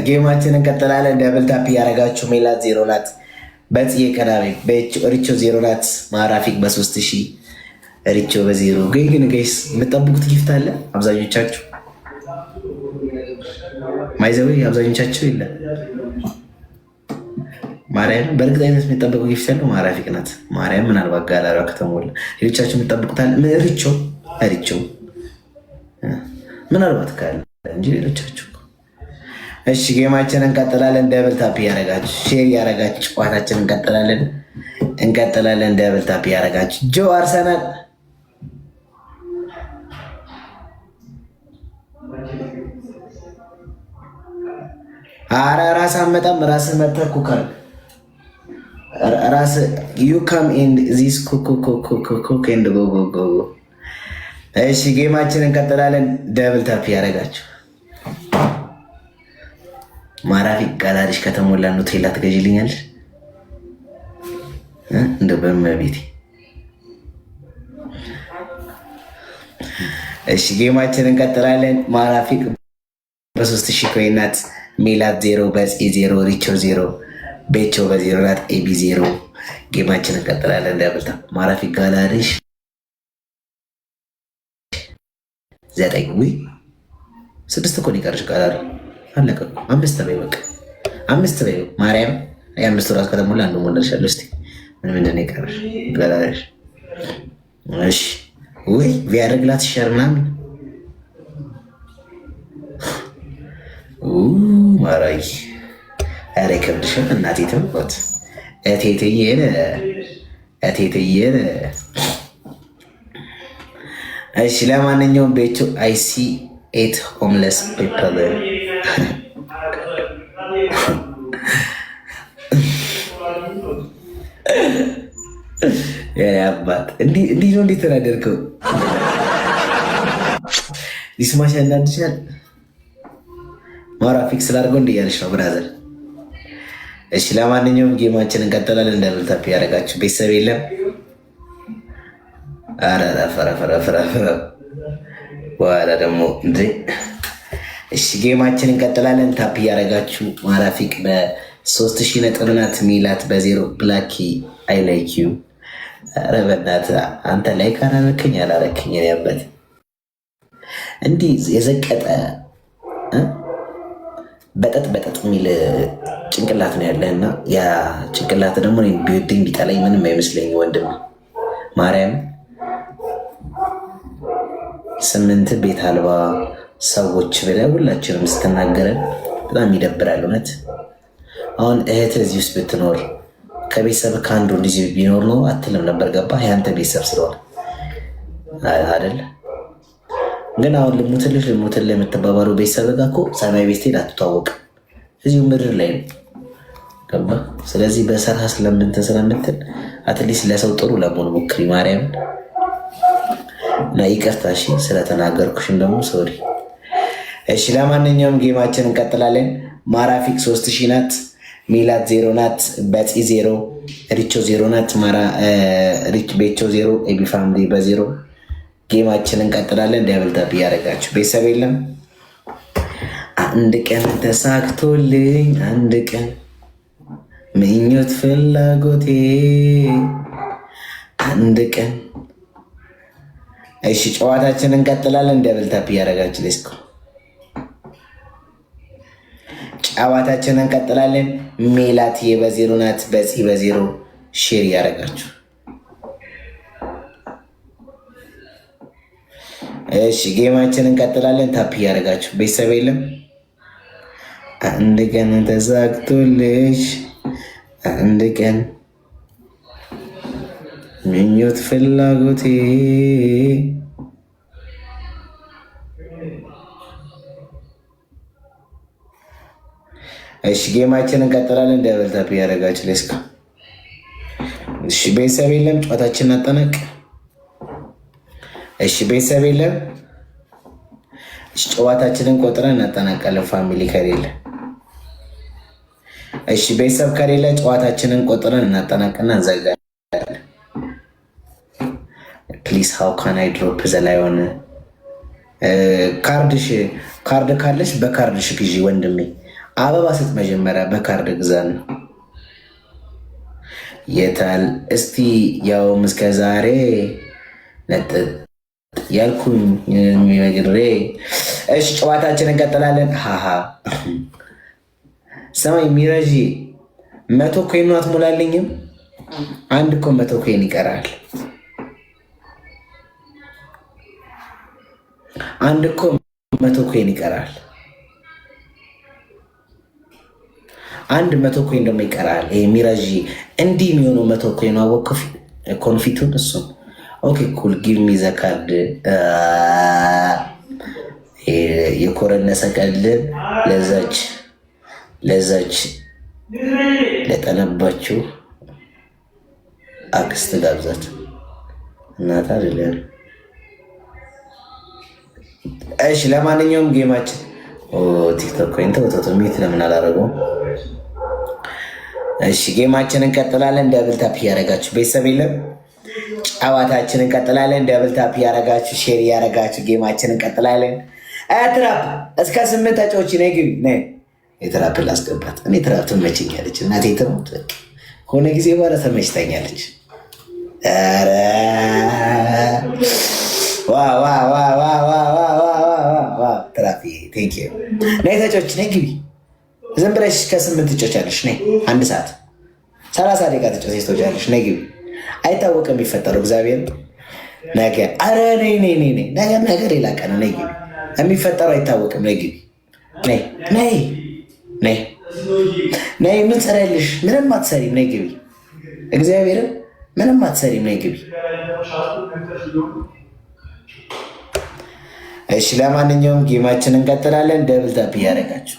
game ኣችን እንቀጥላለን። Double tap እያደረጋችሁ ሜላት 0 ናት። በጽዬ ቀዳሚ ሪቾ 0 ናት። ማራፊክ በ3000፣ ሪቾ በ0። ግን ግን guys የምጠብቁት gift አለ አብዛኞቻችሁ ማይዘዌ አብዛኞቻቸው የለም። ማርያም በእርግጠኝነት የሚጠበቀው gift ያለው ማራፊቅ ናት። ማርያም ምናልባት ጋላሪዋ ከተሞላ ሌሎቻቸው የሚጠብቁት አለ። ሪቾ ሪቾ ምናልባት ካለ እንጂ ሌሎቻችሁ። እሺ game ኣችንን እንቀጥላለን። Double tap እያደረጋችሁ፣ share እያደረጋችሁ ጨዋታችንን እንቀጥላለን እንቀጥላለን። Double tap እያደረጋችሁ ጆ አርሰናል። አረ ራስ አመጣም ራስ መተህ cook አድርግ። ራስ you come and this cook cook cook and go go go። እሺ game ኣችንን እንቀጥላለን። Double tap እያደረጋችሁ ማራፊ ጋላሪሽ ከተሞላ ኑቴላ ትገዢልኛለሽ? እንደ በመቤቴ። እሺ game ኣችንን እንቀጥላለን። ማራፊቅ በ3000 coin ናት። ሜላት 0፣ በፂ 0፣ ሪቾ 0፣ ቤቾ በ0 ናት። ኤቢ 0። Game ኣችንን እንቀጥላለን። Double tap ማራፊ ጋላሪሽ 9 ወይ 6 እኮ ነው የቀረሽ። ጋላሪ አለቀ እኮ። አምስት በይ በቃ አምስት በይ። ማርያም የአምስቱ ራስ ከተሞላ አንዱ ሞላልሻለሁ። እስኪ ምን ምንድን ነው የቀረሽ ጋላሪሽ? እሺ ወይ ቢያደርግላት share ምናምን ማራይ ኧረ ይከብድሻል። እናቴ ትሞት እቴትዬን እቴትዬን። እሺ ለማንኛውም ቤቱ I see eight homeless people። አባት እንዲህ ነው እንዴት ተናደርከው? ሊስማሽ ያናድሻል። ማራ fix ላድርገው እንዲህ እያለች ነው brother። እሺ ለማንኛውም game ኣችን እንቀጥላለን። Double tap ያደረጋችሁ ቤተሰብ የለም። ኧረ ረፈረፈረፈረ በኋላ ደግሞ እንዴ። እሺ game ኣችን እንቀጥላለን። Tap እያደረጋችሁ ማራፊቅ በ3000 ነጥብ ናት። ሚላት በ0፣ ብላኪ I like you። ኧረ በእናትህ አንተ like አላረከኝ አላረከኝ ያበት እንዲህ የዘቀጠ በጠጥ በጠጥ የሚል ጭንቅላት ነው ያለህ እና ያ ጭንቅላት ደግሞ ቢወደኝ ቢጠላኝ ምንም አይመስለኝ ወንድም። ማርያም ስምንት ቤት አልባ ሰዎች ብለህ ሁላችንም ስትናገረን በጣም ይደብራል። እውነት አሁን እህት እዚህ ውስጥ ብትኖር ከቤተሰብ ከአንዱ እንደዚህ ቢኖር ነው አትልም ነበር። ገባ? የአንተ ቤተሰብ ስለሆነ አይደለ? ግን አሁን ልሙትልሽ ልሙትልህ የምትባባሉ ቤተሰብ ጋር እኮ ሰማይ ቤት ስትሄድ አትተዋወቅም። እዚሁ ምድር ላይ ነው። ገባ? ስለዚህ በስራ ስለምንትን ስለምትል at least ለሰው ጥሩ ለመሆን ሞክሪ። ማርያምን እና ይቅርታ እሺ፣ ስለተናገርኩሽም ደግሞ sorry። እሺ፣ ለማንኛውም game ኣችን እንቀጥላለን። ማራፊክ 3000 ናት፣ ሚላት 0 ናት፣ በፂ 0፣ ሪቾ 0 ናት፣ ቤቾ 0፣ ኤቢ family በ0 game ኣችን እንቀጥላለን። Double tap እያደረጋችሁ ቤተሰብ የለም። አንድ ቀን ተሳክቶልኝ አንድ ቀን ምኞት ፍላጎቴ አንድ ቀን። እሺ፣ ጨዋታችንን እንቀጥላለን። Double tap እያደረጋችሁ let's go። ጨዋታችንን እንቀጥላለን። ሜላት በ0 ናት፣ በፂ በ0፣ share እያደረጋችሁ። እሺ፣ game ኣችንን እንቀጥላለን። Tap እያደረጋችሁ ቤተሰብ የለም። አንድ ቀን ተሳክቶልሽ አንድ ቀን ምኞት ፍላጎቴ። እሺ፣ game ኣችንን እንቀጥላለን። Double tap እያደረጋችሁ let's go። እሺ፣ ቤተሰብ የለም። ጨዋታችንን አጠናቅ። እሺ፣ ቤተሰብ የለም። እሺ፣ ጨዋታችንን ቆጥረን እናጠናቃለን። Family ከሌለ፣ እሺ፣ ቤተሰብ ከሌለ ጨዋታችንን ቆጥረን እናጠናቅና እንዘጋለን። Please, how can I drop the lion? ካርድሽ ካርድ ካለሽ በካርድሽ ግዢ ወንድሜ። አበባ ስጥ መጀመሪያ፣ በካርድ ግዛን ነው። የታል እስቲ ያውም እስከ ዛሬ ነጥጥ ያልኩኝ የሚነግሬ። እሺ፣ ጨዋታችን እንቀጥላለን። ሃሃ ሰማይ ሚረጂ 100 coin አትሞላልኝም? አንድ እኮ 100 coin ይቀራል። አንድ እኮ 100 coin ይቀራል። አንድ 100 coin ደግሞ ይቀራል። ይሄ ሚራዢ እንዲህ የሚሆነው 100 coin አወቅ ኮንፊቱን እሱን። Okay, cool, give me the card። የኮረነሰ ቀልብ ለዛች ለጠነባችው አክስት ጋብዛት። እናት አይደለም። እሺ፣ ለማንኛውም game ኣችን ቲክቶክ coin ተው ተው፣ mute ለምን አላደረገውም? እሺ፣ game ኣችን እንቀጥላለን። Double tap እያደረጋችሁ ቤተሰብ የለም። ጨዋታችን እንቀጥላለን። Double tap እያደረጋችሁ share እያደረጋችሁ game ኣችን እንቀጥላለን። ትራፕ እስከ ስምንት ተጫዎች ነይ ግቢ ነይ። የትራፕ ላስገባት። እኔ ትራፕ ትመቸኛለች። እናቴ ትሞት ከሆነ ጊዜ በኋላ ተመችታኛለች። ኧረ ዋ ትራፕ thank you። ነይ ተጫዎች ነይ ግቢ። ዝም ብለሽ ከስምንት ትጫወቻለሽ። ነይ፣ አንድ ሰዓት 30 ደቂቃ ተጫወተሽ ትወጫለሽ። ነይ ግቢ። አይታወቅም የሚፈጠረው እግዚአብሔር ነገ። ኧረ ነይ ነይ ነይ ነይ። ነገ ነገ ሌላ ቀን ነው። ነይ ግቢ። የሚፈጠረው አይታወቅም። ነይ ግቢ። ነይ ነይ ነይ ነይ። ምን ትሰሪያለሽ? ምንም አትሰሪም። ነይ ግቢ። እግዚአብሔርን ምንም አትሰሪም። ነይ ግቢ። እሺ፣ ለማንኛውም game ኣችን እንቀጥላለን። Double tap እያደረጋችሁ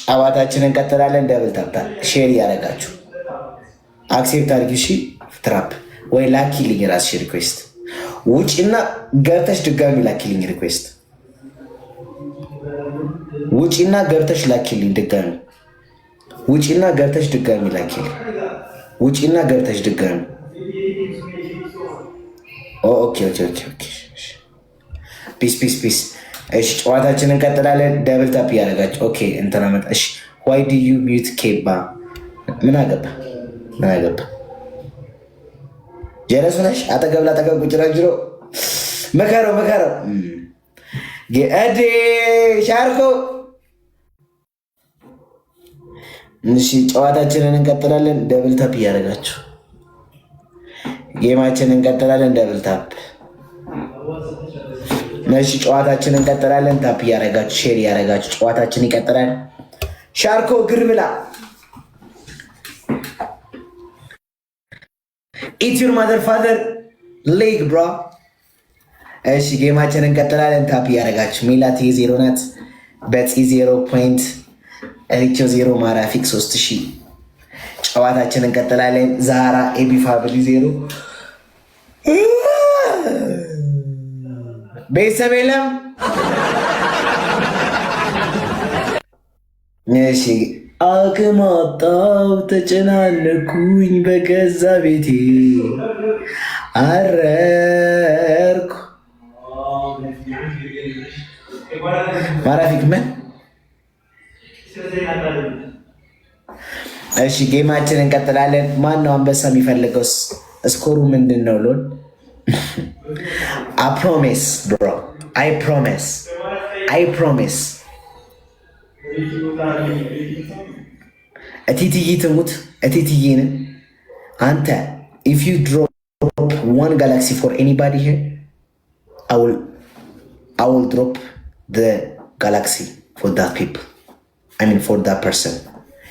ጨዋታችን እንቀጥላለን። Double tap share እያደረጋችሁ accept አድርጊ። እሺ ትራፕ ወይ ላኪልኝ ራስሽ request። ውጪና ገብተሽ ድጋሚ ላኪልኝ request። ውጪና ገብተሽ ላኪልኝ ድጋሚ። ውጪና ገብተሽ ድጋሚ ላኪልኝ። ውጪና ገብተሽ ድጋሚ። Okay። Peace, peace, peace። እሺ፣ ጨዋታችንን እንቀጥላለን። Double tap እያደረጋችሁ okay። እንትና መጣ። እሺ፣ why do you mute ኬባ? ምን አገባ? ምን አገባ? ጀለሱ ነሽ። አጠገብ ላጠገብ ቁጭ ጅሮ መከረው መከረው እዴ ሻርኮ። እሺ ጨዋታችንን እንቀጥላለን። Double tap እያደረጋችሁ game ኣችንን እንቀጥላለን። Double tap። እሺ ጨዋታችንን እንቀጥላለን። Tap እያደረጋችሁ፣ share እያደረጋችሁ ጨዋታችን ይቀጥላል። ሻርኮ ግር ብላ። Eat your mother father leg, bro። እሺ game ኣችንን እንቀጥላለን። Tap እያደረጋችሁ። ሜላት 0 ናት። በፂ 0 point፣ ሪቾ 0፣ ማራፊክ 3000። ጨዋታችን እንቀጥላለን። ዛራ ኤቢ family 0። ቤተሰብ የለም። እሺ አቅም አጣው፣ ተጨናነኩኝ፣ በገዛ ቤቴ አረርኩ። ማራፊክ ምን? እሺ game ኣችን እንቀጥላለን። ማን ነው አንበሳ የሚፈልገው? Score ኡ ምንድን ነው? Lol, I promise, bro, I promise, I promise። እቲትዬ ትሙት እቲትዬን አንተ if you drop one galaxy for anybody here, I will drop the galaxy for that people, I mean, for that person.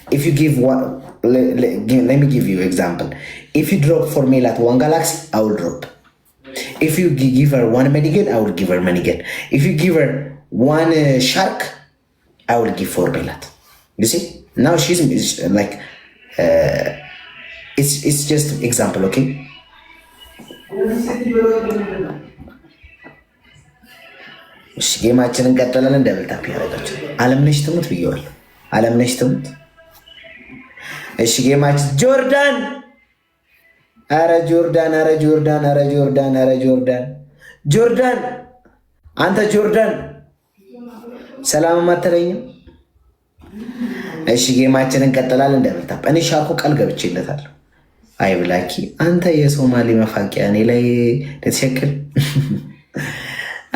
If you give one, let me give you example. If you drop for Melat one galaxy, I will drop. If you give her one money gun, I will give her money gun. If you give her one shark, I will give for Melat. You see? Now she's like, it's just example, okay? እሺ game ኣችንን እንቀጥላለን። Double tap ያደረጋችሁ አለምነሽ ትሙት ብየዋለሁ። አለምነሽ ትሙት። እሺ game ኣችን ጆርዳን፣ አረ ጆርዳን፣ አረ ጆርዳን፣ አረ ጆርዳን፣ አረ ጆርዳን፣ ጆርዳን፣ አንተ ጆርዳን ሰላም አትለኝም? እሺ game ኣችንን እንቀጥላለን። Double tap። እኔ ሻርኮ ቃል ገብቼለታለሁ። አይ ብላኪ፣ አንተ የሶማሌ መፋቂያ እኔ ላይ ልትሸክል።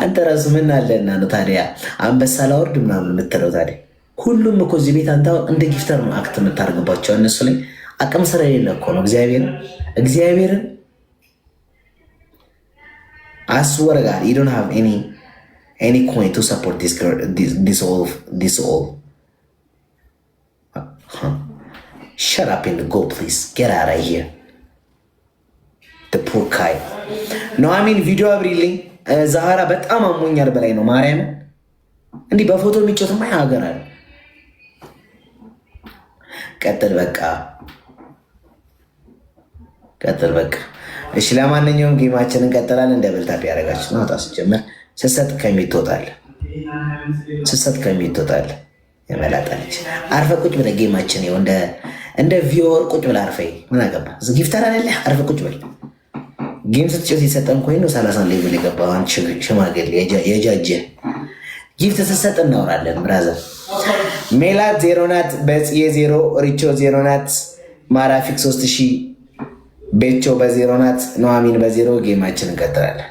አንተ ራሱ ምን አለና ነው ታዲያ አንበሳ ላወርድ ምናምን የምትለው ታዲያ? ሁሉም እኮ እዚህ ቤት አንተ እንደ gifter ነው act የምታደርግባቸው እነሱ ላይ። አቅም ስለሌለ እኮ ነው። እግዚአብሔርን፣ እግዚአብሔርን፣ I swear to God, you don't have any coin to support this girl, this all, this all. Huh. Shut up and go, please. Get out of here. The poor guy. ኑሐሚን ቪዲዮ አብሪልኝ። ዛህራ በጣም አሞኛል በላይ ነው። ማርያምን እንዲህ በፎቶ የሚጮትማ ሀገር አለ። ቀጥል በቃ፣ ቀጥል በቃ። እሺ ለማንኛውም game ኣችንን እንቀጥላለን። Double tap ያደረጋችሁ ነው። ሲጀመር ስሰጥ ከሚት ትወጣለህ፣ ስሰጥ ከሚት ትወጣለህ። የመላጣ ልጅ አርፈህ ቁጭ ብለህ game ኣችን ይኸው እንደ viewer ቁጭ ብለህ አርፈህ ምን አገባ? Gifter አይደለህ? አርፈህ ቁጭ በል። Game ስትጮት የሰጠን coin ነው 30 level የገባው። አንድ ሽማግሌ የጃጀ gift ስትሰጥ እናወራለን። Brother ሜላት 0 ናት፣ በጽዬ 0፣ ሪቾ 0 ናት፣ ማራፊክ 3000፣ ቤቾ በ0 ናት፣ ኑሐሚን በ0። Game ኣችን እንቀጥላለን።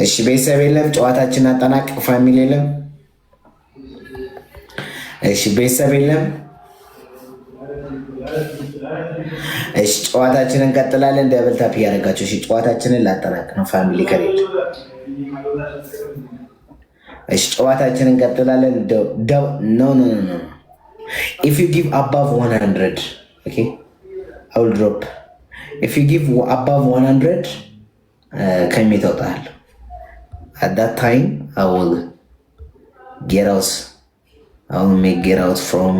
እሺ ቤተሰብ የለም፣ ጨዋታችን አጠናቅ። Family የለም። እሺ ቤተሰብ የለም። እሺ ጨዋታችንን እንቀጥላለን። Double tap እያደረጋችሁ እሺ ጨዋታችንን ላጠናቅ ነው family ከሌለ። እሺ ጨዋታችንን እንቀጥላለን። No, no, no, if you give above 100, okay, I will drop. If you give above 100 ከ mute እወጣለሁ። At that time I will get out, I will make get out from.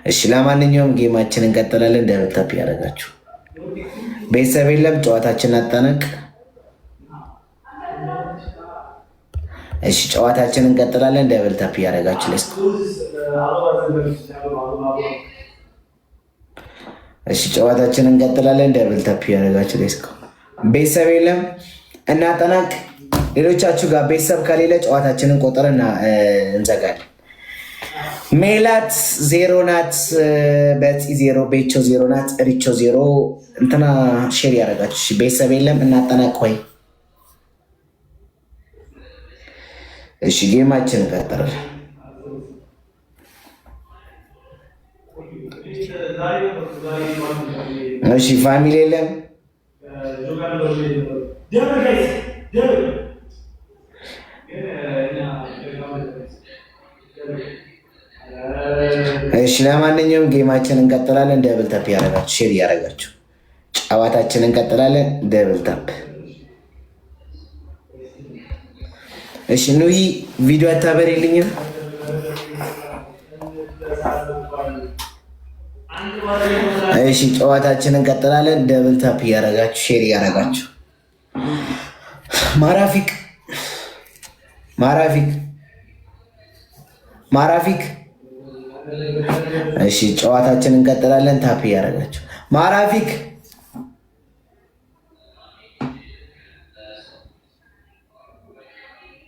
እሺ ለማንኛውም game ኣችን እንቀጥላለን። Double tap ያደረጋችሁ ቤተሰብ የለም። ጨዋታችን አጠናቅ። እሺ ጨዋታችን እንቀጥላለን። Double tap እያደረጋችሁ let's። እሺ ጨዋታችን እንቀጥላለን። Double tap እያደረጋችሁ let's። ቤተሰብ የለም፣ እናጠናቅ። ሌሎቻችሁ ጋር ቤተሰብ ከሌለ ጨዋታችንን ቆጥረን እንዘጋለን። ሜላት 0 ናት፣ በፂ 0፣ ቤቾ 0 ናት፣ ሪቾ 0። እንትና share ያደረጋችሁ ቤተሰብ የለም፣ እናጠናቅ ወይ። እሺ game ኣችን እንቀጥላለን። እሺ family የለም። እሺ ለማንኛውም game ኣችን እንቀጥላለን። Double tap ያደረጋችሁ share እያደረጋችሁ ጨዋታችን እንቀጥላለን። Double tap። እሺ ኑሂ ቪዲዮ አታበሪልኝም? እሺ ጨዋታችን እንቀጥላለን። Double tap እያደረጋችሁ share እያደረጋችሁ ማራፊክ ማራፊክ ማራፊክ። እሺ ጨዋታችን እንቀጥላለን። Tap እያደረጋችሁ ማራፊክ።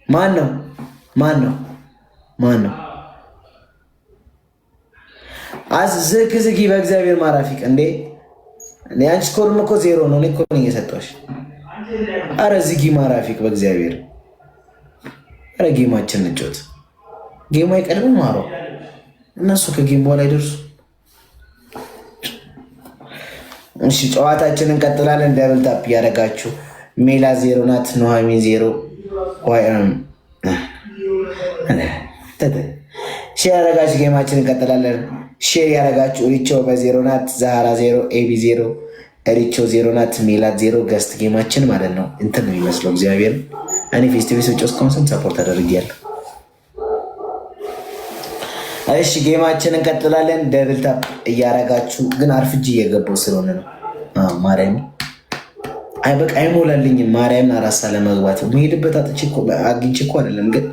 ማን ነው? ማን ነው? ማን ነው? ዝግ ዝጊ፣ በእግዚአብሔር ማራፊቅ። እንዴ አንቺ score ም እኮ ዜሮ ነው። እኔ እኮ ነኝ የሰጠሁሽ። አረ ዝጊ ማራፊቅ፣ በእግዚአብሔር። አረ game ኣችን እንጫወት። Game ኡ አይቀድምም። ማሮ እነሱ ከ game በኋላ አይደርሱ። እሺ ጨዋታችን እንቀጥላለን። Double tap እያደረጋችሁ ሜላ ዜሮ ናት፣ ኑሐሚን ዜሮ። Share ያደረጋችሁ game ኣችን እንቀጥላለን። Share ያደረጋችሁ ሪቾ በዜሮ ናት፣ ዛሃራ ዜሮ፣ ኤቢ ዜሮ፣ ሪቾ ዜሮ ናት፣ ሜላት ዜሮ። Guest game ኣችን ማለት ነው እንትን ነው የሚመስለው። እግዚአብሔር እኔ face to face ውጭ እስካሁን ስንት support አደርጊያለሁ። እሺ game ኣችን እንቀጥላለን። Double tap እያረጋችሁ ግን አርፍጄ እየገባው ስለሆነ ነው። ማርያም አይ በቃ አይሞላልኝም። ማርያምን አራሳ ለመግባት መሄድበት አጥቼ አግኝቼ እኮ አይደለም ግን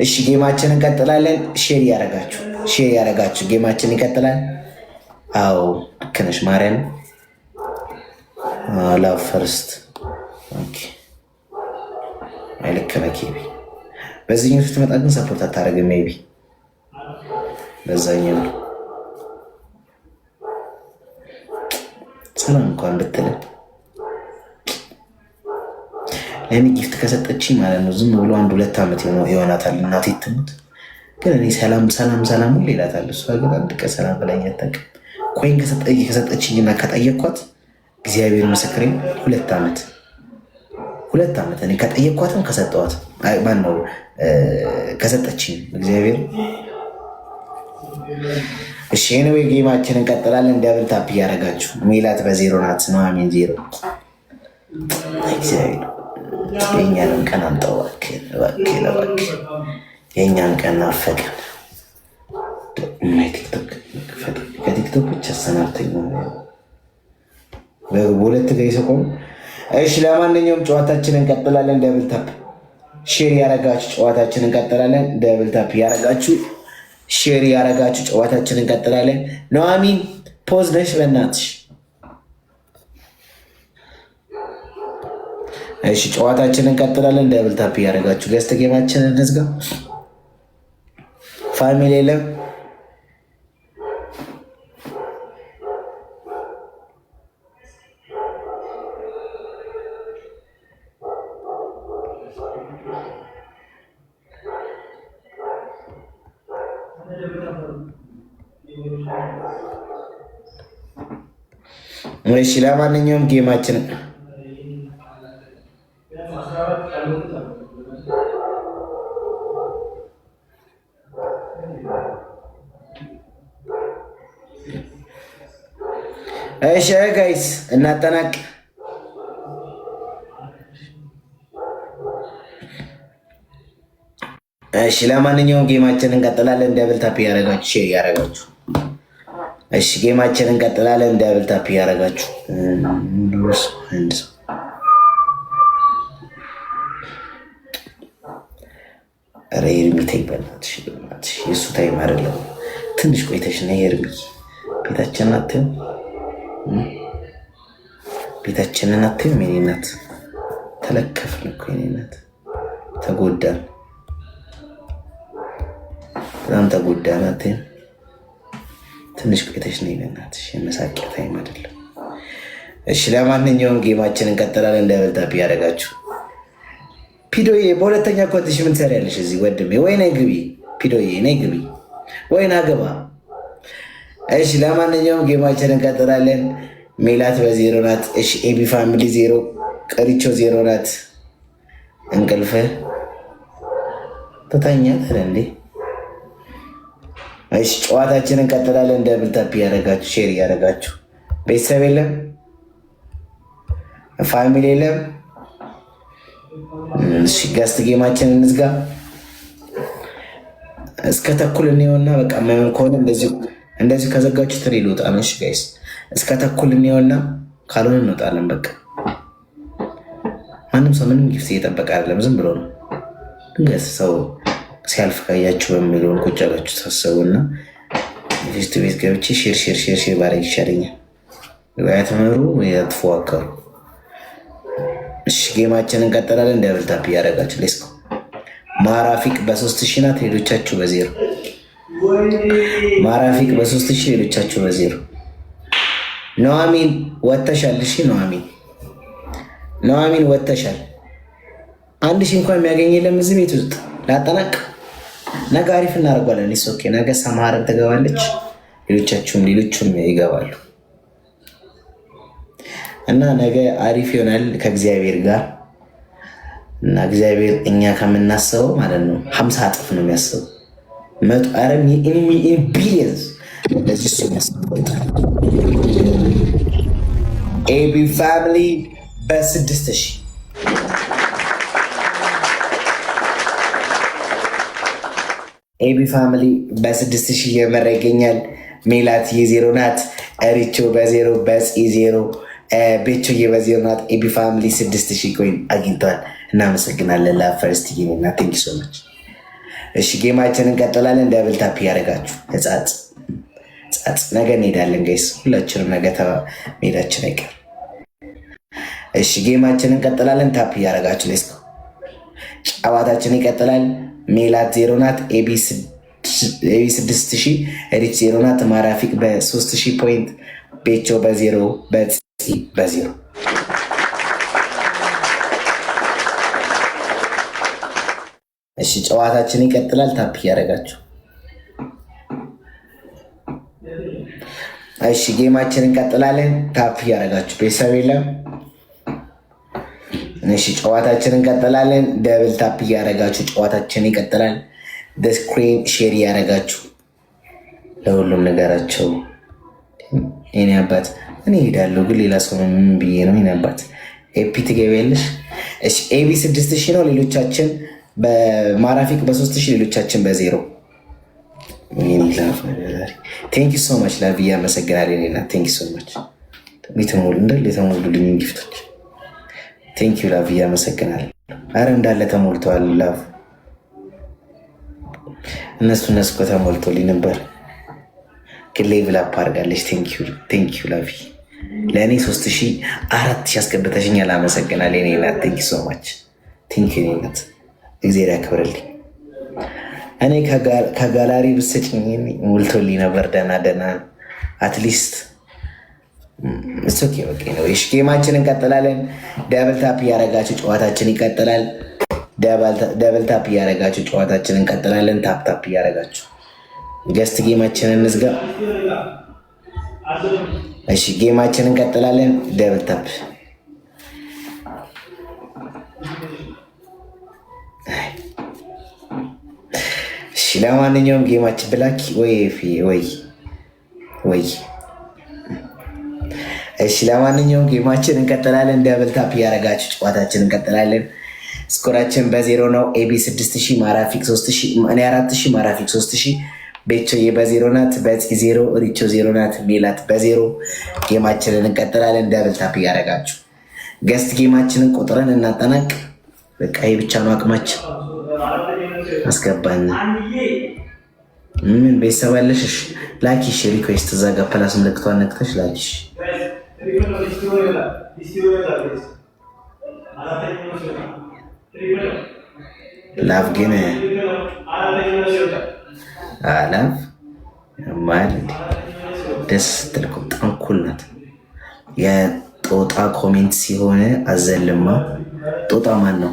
እሺ game ኣችን እንቀጥላለን። Share ያረጋችሁ share ያረጋችሁ game ኣችን ይቀጥላል። አዎ ልክ ነሽ ማርያም። Love first okay። አይ ልክ ነህ ኬቢ። በዚህኛው ስትመጣ ግን support አታደርግም። Maybe በዛኛው ነው ሰላም እንኳን ብትለን ለእኔ gift ከሰጠችኝ ማለት ነው ዝም ብሎ አንድ ሁለት ዓመት ይሆናታል። እናቴ ትሙት። ግን እኔ ሰላም ሰላም ሰላም ሁሌ እላታለሁ። እሷ ግን አንድ ቀን ሰላም ብላኝ አታውቅም። Coin ከሰጠችኝና ከጠየኳት እግዚአብሔር ምስክሬን 2 ዓመት 2 ዓመት እኔ ከጠየኳትም ከሰጠዋት ማነው ከሰጠችኝ እግዚአብሔር። እሺ anyway game ኣችን እንቀጥላለን። Double tap እያደረጋችሁ ሜላት በዜሮ ናት፣ ኑሐሚን ዜሮ። እግዚአብሔር የእኛንም ቀን አምጣው እባክህ፣ እባክህ፣ እባክህ የእኛን ቀን ናፈቀን። ከቲክቶክ ብቻ አሰናብተኝ በሁለት ጋር ይሰቆም። እሺ ለማንኛውም ጨዋታችን እንቀጥላለን። Double tap share ያረጋችሁ ጨዋታችን እንቀጥላለን። Double tap ያረጋችሁ share ያረጋችሁ ጨዋታችን እንቀጥላለን። ኑሐሚን pause ነሽ በእናትሽ። እሺ ጨዋታችን እንቀጥላለን። Double tap እያደረጋችሁ guest game ኣችንን እንዝጋ። Family የለም። እሺ ለማንኛውም game ኣችን እሺ guys እናጠናቅ። እሺ ለማንኛውም game ኣችን እንቀጥላለን። Double tap እያደረጋችሁ share እያደረጋችሁ እሺ game ኣችን እንቀጥላለን። Double tap እያደረጋችሁ አንድ ሰው ኧረ ኤርሚ ተይ በእናትሽ በእናትሽ፣ የእሱ time አይደለም። ትንሽ ቆይተሽ ነይ ኤርሚ። ቤታችንን አትይም፣ ቤታችንን አትይም። የእኔ እናት ተለከፍን እኮ የእኔ እናት ተጎዳን፣ በጣም ተጎዳን። አትይም። ትንሽ ቆይተሽ ነይ በእናትሽ፣ የመሳቂያ time አይደለም። እሺ ለማንኛውም game ኣችን እንቀጥላለን። Double tap እያደረጋችሁ ፒዶዬ በሁለተኛ account ሽ ምን ትሰሪያለሽ እዚህ ወንድሜ? ወይ ነይ ግቢ ፒዶዬ፣ ነይ ግቢ ወይ ና ግባ። እሺ ለማንኛውም game ኣችንን እንቀጥላለን። ሜላት በዜሮ ናት። እሺ ኤቢ family ዜሮ፣ ቀሪቾ ዜሮ ናት። እንቅልፍ ትተኛለህ እንዴ? እሺ ጨዋታችንን እንቀጥላለን። Double tap እያደረጋችሁ share እያደረጋችሁ ቤተሰብ የለም family የለም። እሺ guest game ኣችንን እንዝጋ። እስከ ተኩል እንየውና በቃ የማይሆን ከሆነ እንደዚህ ከዘጋችሁ ትሬ ልወጣ ነው። እሺ guys እስከ ተኩል እንየውና ካልሆነ እንወጣለን። በቃ ማንም ሰው ምንም gift እየጠበቀ አይደለም፣ ዝም ብሎ ነው። ድንገት ሰው ሲያልፍ ካያችሁ በሚለውን ቁጭ ያላችሁ ታሰቡና ፊስቱ ቤት ገብቼ share share share share ባረግ ይሻለኛል። ወይ አትመሩ ወይ አትፎካከሩ። እሺ game ኣችንን እንቀጥላለን። Double tap እያደረጋችሁ let's go። ማራፊቅ በ3000 ናት፣ ሌሎቻችሁ በዜሮ። ማራፊቅ በ3000፣ ሌሎቻችሁ በዜሮ። ኑሐሚን ወተሻል። እሺ ኑሐሚን፣ ኑሐሚን ወተሻል። 1000 እንኳን የሚያገኝ የለም እዚህ ቤት ውስጥ። ላጠናቅ ነገ አሪፍ እናደርጓለን። It's okay። ነገ ሰማርን ትገባለች፣ ሌሎቻችሁም ሌሎቹም ይገባሉ እና ነገ አሪፍ ይሆናል ከእግዚአብሔር ጋር። እና እግዚአብሔር እኛ ከምናስበው ማለት ነው 50 እጥፍ ነው የሚያስበው። መቶ ኧረ billions ለዚህ እሱ የሚያስበው። ኤቢ family በ6000፣ ኤቢ family በ6000 እየመራ ይገኛል። ሜላት የዜሮ ናት። ሪቾ በዜሮ፣ በፂ ዜሮ፣ ቤቾዬ በዜሮ ናት። ኤቢ family 6000 coin አግኝተዋል። እናመሰግናለን። ላፈርስት እና thank so much። እሺ game ኣችንን እንቀጥላለን። Double tap እያደረጋችሁ ህጻጽ ጻጽ ነገ እንሄዳለን guys፣ ሁላችንም ነገ መሄዳችን አይቀር። እሺ game ኣችንን እንቀጥላለን። Tap እያደረጋችሁ let's go። ጨዋታችን ይቀጥላል። ሜላት ዜሮ ናት። ኤቢ 6000፣ ሪች ዜሮ ናት። ማራፊቅ በ3000 point፣ ቤቾ በዜሮ፣ በፂ በዜሮ። እሺ ጨዋታችን ይቀጥላል። Tap እያደረጋችሁ። እሺ game ኣችን እንቀጥላለን። Tap እያደረጋችሁ ቤተሰብ የለም። እሺ ጨዋታችን እንቀጥላለን። Double tap እያደረጋችሁ ጨዋታችን ይቀጥላል። Screen share እያደረጋችሁ ለሁሉም ነገራቸው። የኔ አባት እኔ እሄዳለሁ፣ ግን ሌላ ሰው ምን ብዬ ነው? የኔ አባት ኤፒ ትገቢያለሽ። እሺ ኤቢ 6000 ነው። ሌሎቻችን በማራፊክ በ3000፣ ሌሎቻችን በዜሮ። Thank you so much ላቭ፣ እያመሰግናል። ኔና thank you so much። የተሞሉ እንዳለ የተሞሉልኝ gift ኦች thank you ላቭ፣ እያመሰግናል። አረ እንዳለ ተሞልተዋል ላቭ። እነሱ እኮ ተሞልቶልኝ ነበር፣ ግን level up አድርጋለች። Thank you ላቪ፣ ለእኔ 3000 4000 አስገብተሽኛል። አመሰግናለሁ የኔ እናት። Thank you so much, thank you የኔ እናት፣ እግዚአብሔር ያክብርልኝ። እኔ ከጋላሪ ብትሰጭኝ ሞልቶልኝ ነበር። ደህና ደህና at least okay በቃ ነው። እሺ game ኣችን እንቀጥላለን። Double tap እያደረጋችሁ ጨዋታችን ይቀጥላል። Double tap እያደረጋችሁ ጨዋታችን እንቀጥላለን። Tap tap እያደረጋችሁ guest game ኣችንን እንዝጋ። እሺ game ኣችን እንቀጥላለን። Double tap። እሺ ለማንኛውም game ኣችን ብላክ ወይ ወይ ወይ እሺ ለማንኛውም game ኣችን እንቀጥላለን። Double tap እያደረጋችሁ ጨዋታችን እንቀጥላለን። Score ኣችን በዜሮ ነው። ኤቢ 6000፣ ማራፊክ 3000፣ እኔ 4000፣ ማራፊክ 3000፣ ቤቾዬ በዜሮ ናት፣ በፂ ዜሮ፣ ሪቾ ዜሮ ናት፣ ሜላት በዜሮ። Game ኣችንን እንቀጥላለን። Double tap እያደረጋችሁ guest game ኣችንን ቆጥረን እናጠናቅ። በቃ ይህ ብቻ ነው አቅማችን። አስገባን። ምን ቤተሰብ አለሽ? ላኪሽ request እዛ ጋር plus ምልክቷን ነክተሽ ላኪሽ። ላቭ ግን ላቭ ማለት ደስ ስትል እኮ በጣም cool ናት። የጦጣ comment ሲሆን አዘልማ። ጦጣ ማን ነው?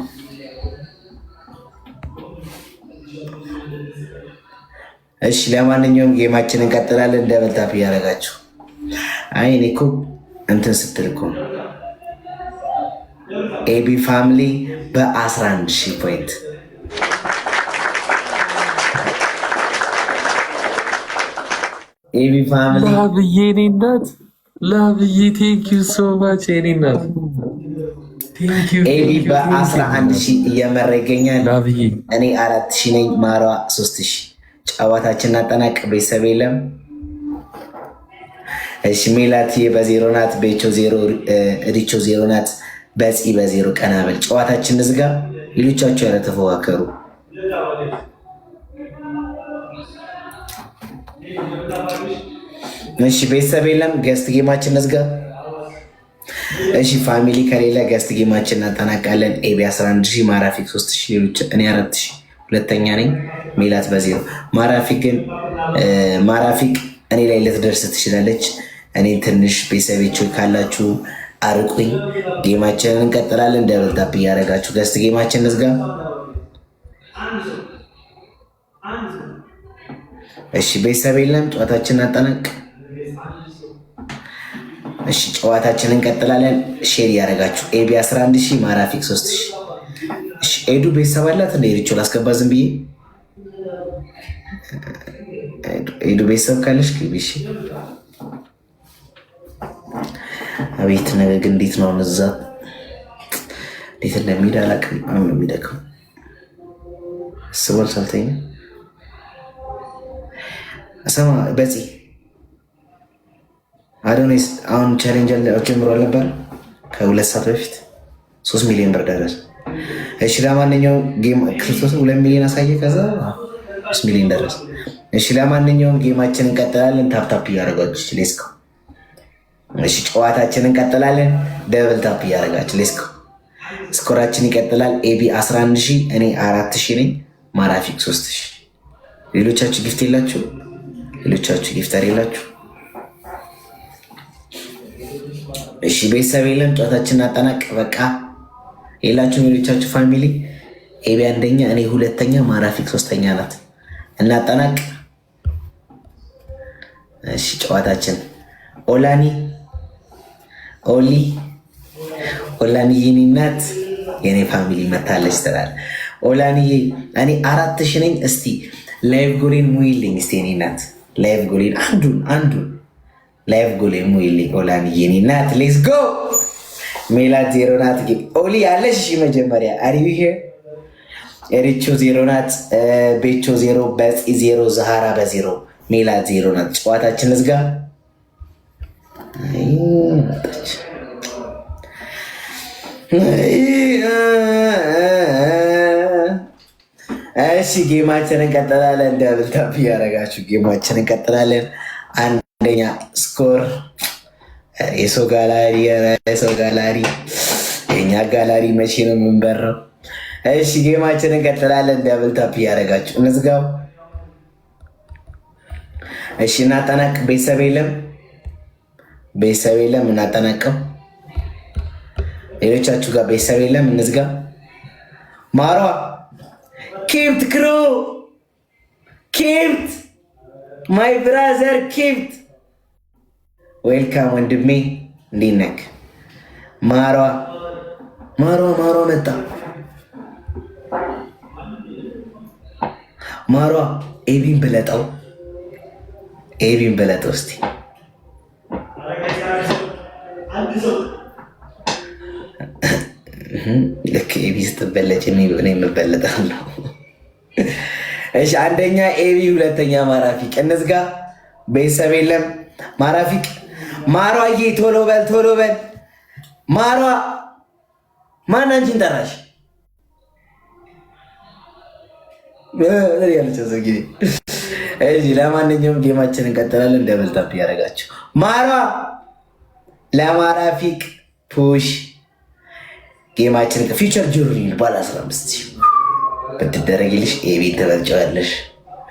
እሺ ለማንኛውም game ኣችን እንቀጥላለን። Double tap እያደረጋችሁ። አይ እኔ እኮ እንትን ስትል እኮ ኤቢ family በ11 ሺህ point። ኤቢ family። ላብዬ የኔ እናት፣ ላብዬ thank you so much የኔ እናት። ኤቢ በ11 ሺህ እየመራ ይገኛል። ላብዬ። እኔ 4,000 ነኝ፣ ማሯ 3,000። ጨዋታችን አጠናቅ። ቤተሰብ የለም። እሺ ሜላትዬ በዜሮ ናት፣ ቤቾ ዜሮ፣ ሪቾ ዜሮ ናት፣ በፂ በዜሮ። ቀናበል ጨዋታችን ዝጋ። ሌሎቻችሁ ያለ ተፎካከሩ። እሺ ቤተሰብ የለም። Guest game ኣችን ዝጋ። እሺ family ከሌለ guest game ኣችን እናጠናቃለን። ኤቢ 11 ሺህ፣ ማራፊክ 3 ሺህ፣ ሌሎች እኔ 4 ሺህ ሁለተኛ ነኝ። ሜላት በዜሮ። ማራፊክ ግን ማራፊክ እኔ ላይ ልትደርስ ትችላለች። እኔ ትንሽ ቤተሰቦች ካላችሁ አርቁኝ። Game ኣችንን እንቀጥላለን። Double tap እያደረጋችሁ guest game ኣችን እንዝጋ። እሺ ቤተሰብ የለም። ጨዋታችንን አጠናቅ። እሺ ጨዋታችንን እንቀጥላለን። Share እያደረጋችሁ ኤቢ 11 ሺህ፣ ማራፊክ 3 ሺህ። እሺ ኤዱ ቤተሰብ አላት እንደ ሪቾ ላስገባ ዝም ብዬ። ኤዱ ቤተሰብ ካለሽ ግቢ። እሺ አቤት ነገ ግን እንዴት ነው እዛ እንዴት እንደሚሄድ አላውቅም። አሁን ነው የሚደክመው። ስቦል ሳልተኛ ሰማ በፂ አዶኒስ አሁን challenge ጀምሮ አልነበር? ከ2 ሰዓት በፊት 3 ሚሊዮን ብር ደረሰ። እሺ ለማንኛውም game ክርስቶስን 2 ሚሊዮን አሳየ፣ ከዛ 3 ሚሊዮን ደረሰ። እሺ ለማንኛውም game ኣችን እንቀጥላለን። Tap tap እያደረጋችሁ let's go። እሺ ጨዋታችን እንቀጥላለን። Double tap እያደረጋችሁ let's go። Score ኣችን ይቀጥላል። ኤቢ 11 ሺህ፣ እኔ 4,000 ነኝ። ማራፊክ 3,000። ሌሎቻችሁ gift የላችሁ? ሌሎቻችሁ gifter የላችሁ? እሺ ቤተሰብ የለም። ጨዋታችንን አጠናቅ። በቃ የላችሁም ሌሎቻችሁ family። ኤቢ አንደኛ፣ እኔ ሁለተኛ፣ ማራፊክ ሶስተኛ ናት። እናጠናቅ። እሺ ጨዋታችን ኦላኒ ኦሊ ኦላኒ የኔ እናት የኔ family መታለች ትላል። ኦላኒዬ እኔ 4,000 ነኝ። እስቲ live goal ኤን ሙይልኝ እስቲ የኔ እናት live goal ኤን አንዱን አንዱን live goal ኤን ሙይልኝ ኦላኒዬ የኔ እናት let's go። ሜላት ዜሮ ናት። ኦሊ ያለሽ እሺ መጀመሪያ are you here? ኤሪቾ ዜሮ ናት። ቤቾ ዜሮ፣ በፂ ዜሮ፣ ዛሃራ በዜሮ፣ ሜላት ዜሮ ናት። ጨዋታችን ዝጋ። አይ መጣች። እሺ game ኣችን እንቀጥላለን። Double tap እያደረጋችሁ game ኣችን እንቀጥላለን። አንደኛ score የሰው ጋላሪ፣ የሰው ጋላሪ፣ የኛ ጋላሪ መቼ ነው የምንበረው? እሺ game ኣችን እንቀጥላለን። Double tap እያደረጋችሁ እንዝጋው። እሺ እናጠናቅ። ቤተሰብ የለም፣ ቤተሰብ የለም። እናጠናቀው። ሌሎቻችሁ ጋር ቤተሰብ የለም። እንዝጋ። ማሯ ኬምት ክሮ ኬምት my brother ኬምት welcome ወንድሜ፣ እንዴት ነህ? ማሯ ማሯ ማሯ መጣ። ማሯ ኤቢን ብለጠው፣ ኤቢን ብለጠው እስቲ። ልክ ኤቢ ስትበለጭ እኔ የምበለጣለሁ። እሺ አንደኛ ኤቢ፣ ሁለተኛ ማራፊቅ። እንዝጋ። ቤተሰብ የለም። ማራፊቅ ማሯዬ፣ ቶሎ በል ቶሎ በል ማሯ። ማን አንቺን ጠራሽ? እሺ ለማንኛውም game ኣችን እንቀጥላለን። Double tap እያደረጋችሁ ማሯ ለማራፊቅ push game ኣችን future journey ባለ 15 ብትደረግልሽ ኤቢን ትበልጨዋለሽ።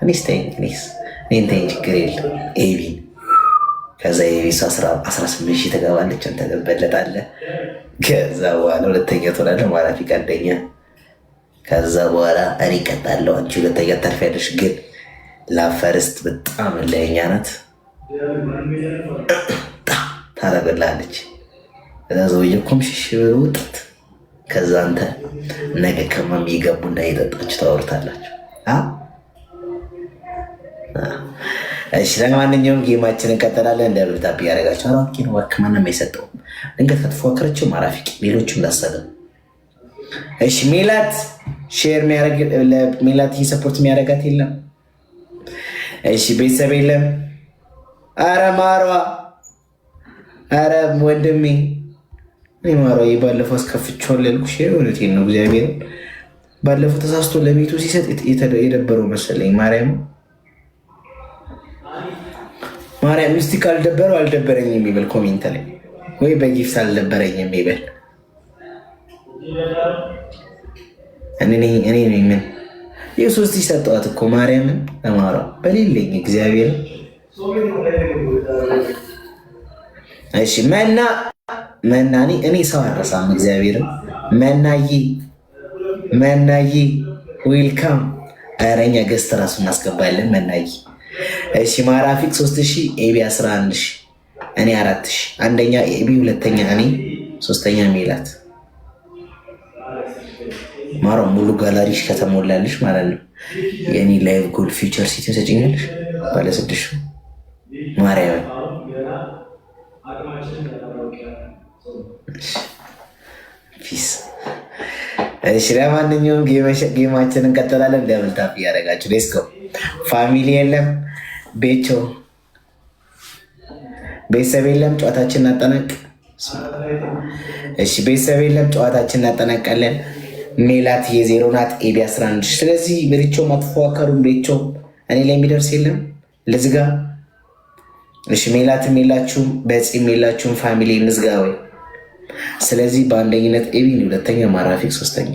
እኔስ ተይኝ፣ እኔስ እኔን ተይኝ፣ ችግር የለም ኤቢን። ከዛ ኤቢ 18 ሺህ ትገባለች፣ አንተ ትበለጣለህ። ከዛ በኋላ ሁለተኛ ትሆናለህ፣ ማራፊቅ አንደኛ። ከዛ በኋላ እኔ እቀጣለሁ፣ አንቺ ሁለተኛ ታርፊያለሽ። ግን Love first በጣም ለኛ ናት። ታረግላለች። እዛ ሰውዬ ኮምሽሽ ብሎ ውጥት። ከዛ አንተ ነገ ከማሚ ገቡ እና እየጠጣችሁ ታወርታላችሁ። እሺ ለማንኛውም game ኣችን እንቀጥላለን። Double tap እያደረጋችሁ አራኪ ነው ወርክ ማንም አይሰጠውም። ድንገት ከተፎከረችው ማራፊቅ ሌሎቹ እንዳሰበ። እሺ ሜላት share የሚያደርግ ሜላት support የሚያደርጋት የለም። እሺ ቤተሰብ የለም። አረ ማሯ፣ አረ ወንድሜ፣ እኔ ማሯ ባለፈው አስከፍቼዋለሁ ያልኩሽ እውነቴን ነው። እግዚአብሔር ባለፈው ተሳስቶ ለቤቱ ሲሰጥ የደበረው መሰለኝ። ማርያም ማርያም ምስቲ ካልደበረው አልደበረኝም የሚበል comment ላይ ወይ በ gift አልደበረኝም የሚበል። እኔ ምን ይህ 3000 ሰጠዋት እኮ ማርያምን ለማሯ በሌለኝ እግዚአብሔር። እሺ መና መና እኔ ሰው አረሳም እግዚአብሔርን። መናዬ መናዬ welcome። ኧረ እኛ guest እራሱ እናስገባለን። መናዬ እሺ ማራፊቅ 3000፣ ኤቢ 11,000፣ እኔ 4000። አንደኛ ኤቢ፣ ሁለተኛ እኔ፣ ሶስተኛ ሜላት። ማሮ ሙሉ ጋላሪሽ ከተሞላልሽ ማለት ነው። የእኔ live goal future city ሰጭኛለሽ ባለ 6 ማርያምን። Peace። እሺ ለማንኛውም game ኣችን እንቀጥላለን። Double tap እያደረጋችሁ let's go። Family የለም፣ ቤቾ ቤተሰብ የለም። ጨዋታችን እናጠናቅ። እሺ ቤተሰብ የለም። ጨዋታችን እናጠናቃለን። ሜላት የዜሮ ናት፣ ኤቢ 11። ስለዚህ ቤቾ ማትፎካከሩን ቤቾ እኔ ላይ የሚደርስ የለም። ልዝጋ። እሺ ሜላትም የላችሁም፣ በፂም የላችሁም። Family እንዝጋ ወይ? ስለዚህ በአንደኝነት ኤቢ፣ ሁለተኛ ማራፊክ፣ ሶስተኛ።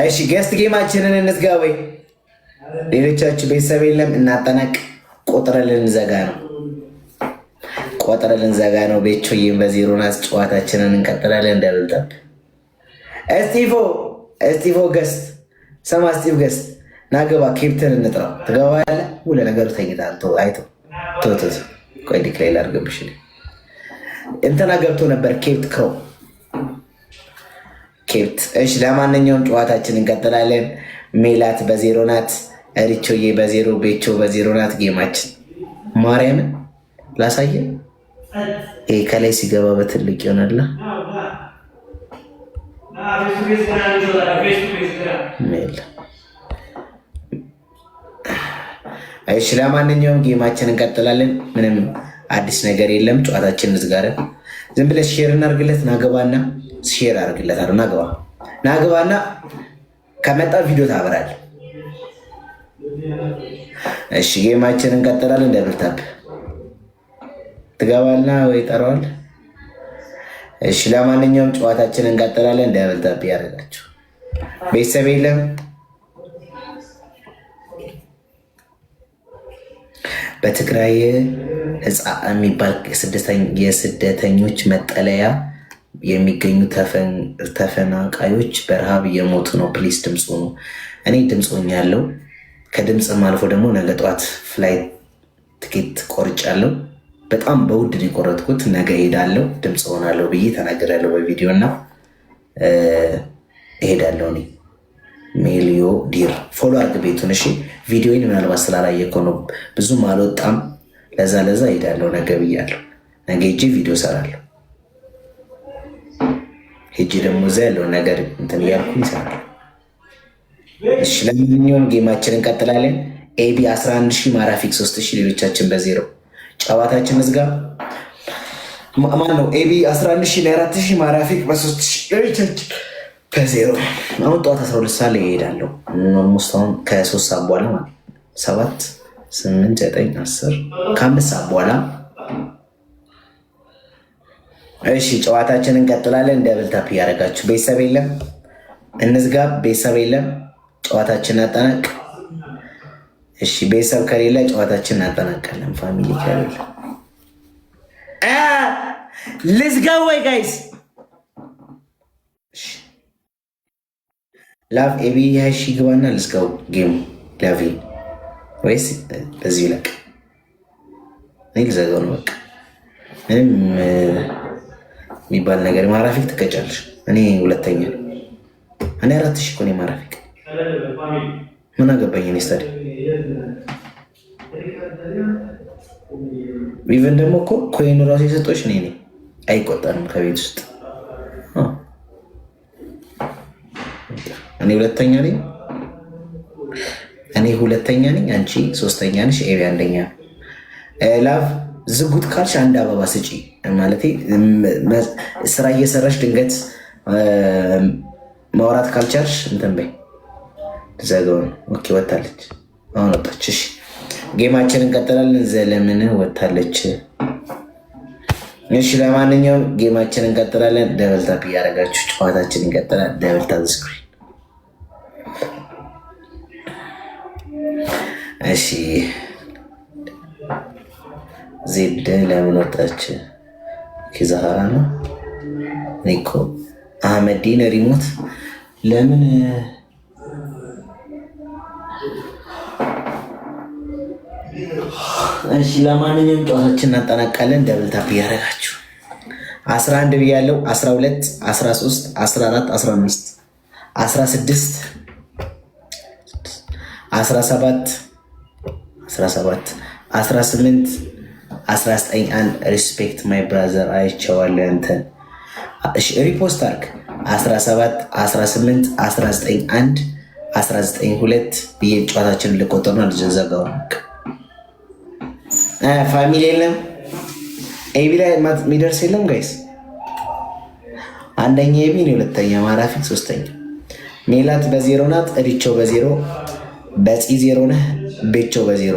እሺ guest game ኣችንን እንዝጋ ወይ? ሌሎቻችሁ ቤተሰብ የለም፣ እናጠናቅ። ቆጥረ ልንዘጋ ነው። ቆጥረ ልንዘጋ ነው። ቤቾዬም በዜሮ ናት። ጨዋታችንን እንቀጥላለን። Double tap እስጢፎ እስጢፎ guest ሰማ እስጢፍ guest ናገባ ኬፕተን እንጥራው። ትገባለህ። ሁለ ነገሩ ተኝተሃል። አይቶ ቶ ቆይ decline ላድርግብሽ። እንትና ገብቶ ነበር ኬፕት ክሮ ኬፕት። እሺ ለማንኛውም ጨዋታችን እንቀጥላለን። ሜላት በዜሮ ናት። ሪቾዬ በዜሮ፣ ቤቾ በዜሮ ናት። Game ኣችን ማርያምን ላሳየ። ይሄ ከላይ ሲገባ በትልቅ ይሆናል። እሺ ለማንኛውም game ኣችን እንቀጥላለን። ምንም አዲስ ነገር የለም። ጨዋታችን እንዝጋለን። ዝም ብለህ share እናርግለት። ናገባና share አርግለት አለ። ናገባ ናገባና ከመጣ ቪዲዮ ታበራል። እሺ game ኣችን እንቀጥላለን። Double tap ትገባልና ወይ ጠራዋል። እሺ ለማንኛውም ጨዋታችን እንቀጥላለን። Double tap ያደርጋችሁ ቤተሰብ የለም። በትግራይ ህፃ የሚባል የስደተኞች መጠለያ የሚገኙ ተፈናቃዮች በረሃብ እየሞቱ ነው። Please ድምፅ ነው። እኔ ድምፅ ሆኛለሁ። ከድምፅም አልፎ ደግሞ ነገ ጠዋት flight ticket ቆርጫለሁ። በጣም በውድ ነው የቆረጥኩት። ነገ እሄዳለሁ፣ ድምፅ ሆናለሁ ብዬ ተናግሬያለሁ በቪዲዮ እና እሄዳለሁ። እኔ ሜሊዮ ዲር follow አርግ ቤቱን። እሺ ቪዲዮን ምናልባት ስላላየከው ነው ብዙም አልወጣም። ለዛ ለዛ እሄዳለሁ ነገ ብያለሁ። ነገ ሄጄ ቪዲዮ እሰራለሁ። ሄጄ ደግሞ እዛ ያለውን ነገር እንትን እያልኩኝ እሰራለሁ። እሺ ለማንኛውም game ኣችን እንቀጥላለን። ኤቢ 11 ሺህ፣ ማራፊክ 3 ሺህ፣ ሌሎቻችን በዜሮ። ጨዋታችን እዝጋ። ማን ነው? ኤቢ 11 ሺህ፣ 4 ሺህ፣ ማራፊክ በ3 ሺህ፣ ሌሎቻችን በዜሮ። አሁን ጠዋት 12 ሰዓት ላይ እሄዳለሁ። Almost አሁን ከ3 ሰዓት በኋላ ማለት 7፣ 8፣ 9፣ 10፣ ከ5 ሰዓት በኋላ። እሺ ጨዋታችን እንቀጥላለን። Double tap እያደረጋችሁ ቤተሰብ የለም እንዝጋ። ቤተሰብ የለም፣ ጨዋታችን እናጠናቅ። እሺ ቤተሰብ ከሌለ ጨዋታችን እናጠናቃለን። Family ከሌለ ልዝጋ ወይ guys? Love ኤቢ 20,000 ግባና ልዝጋው game ኡ። Love ወይስ በዚሁ ይለቅ? እኔ ልዘጋው ነው በቃ። ምንም የሚባል ነገር ማራፊክ ትቀጫለሽ። እኔ ሁለተኛ፣ እኔ 4,000 እኮ ነው ማራፊክ። ምን አገባኝ እኔ ስታዲያ። Even ደግሞ እኮ coin ኡ ራሱ የሰጦች እኔ ነኝ። አይቆጠርም ከቤት ውስጥ። እኔ ሁለተኛ ነኝ። እኔ ሁለተኛ ነኝ። አንቺ ሶስተኛ ነሽ። ኤቢ አንደኛ። Love ዝጉት ካልሽ አንድ አበባ ስጪ። ማለት ስራ እየሰራሽ ድንገት ማውራት ካልቻልሽ እንትን በይ። ዘገው ነው። Okay ወታለች። አሁን ወጣች። እሺ game ኣችን እንቀጥላለን። ዘለምን ወታለች። እሺ ለማንኛውም game ኣችን እንቀጥላለን። Double tap እያደረጋችሁ ጨዋታችን እንቀጥላለን። Double tap screen። እሺ ዜድ ለምን ወጣች? ዛሃራ ነው። እኔ እኮ አህመዲን ሪሞት ለምን? እሺ ለማንኛውም ጨዋታችን እናጠናቃለን። Double tap እያደረጋችሁ 11 ብያለው። 12፣ 13፣ 14፣ 15፣ 16፣ 17፣ 17፣ 18፣ 19 አንድ። Respect my brother፣ አይቼዋለሁ። እንትን repost አርግ። 17፣ 18፣ 19 1፣ 19 2 ብዬ ጨዋታችንን ልቆጠር ነው። ልጅ ዘጋው። Family የለም፣ ኤቢ ላይ የሚደርስ የለም guys። አንደኛ ኤቢ ነው፣ ሁለተኛ ማራፊክ፣ ሶስተኛ ሜላት በዜሮ ናት። ሪቾ በዜሮ፣ በፂ ዜሮ ነህ፣ ቤቾ በዜሮ።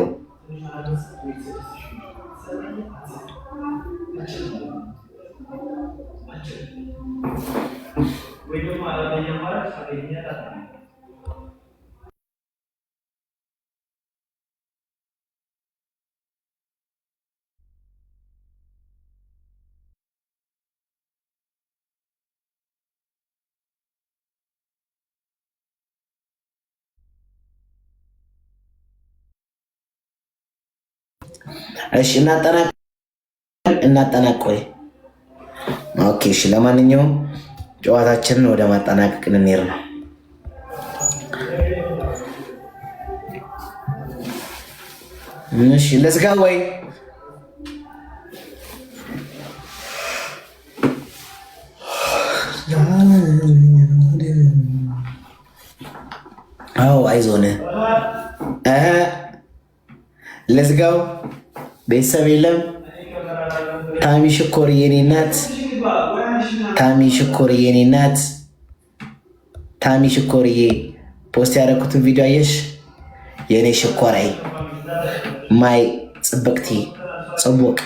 እሺ እናጠናቅ እናጠናቅ። ቆይ okay። እሺ ለማንኛውም ጨዋታችንን ወደ ማጠናቀቅ ልንሄድ ነው። እሺ ልዝጋ ወይ? አዎ አይዞን ልዝጋው። ቤተሰብ የለም። ታሚ ሽኮር የኔ እናት፣ ታሚ ሽኮር የኔ እናት፣ ታሚ ሽኮርዬ post ያደረኩትን ቪዲዮ አየሽ? የኔ ሽኮራይ my ፅብቅቲ ፅቡቅ።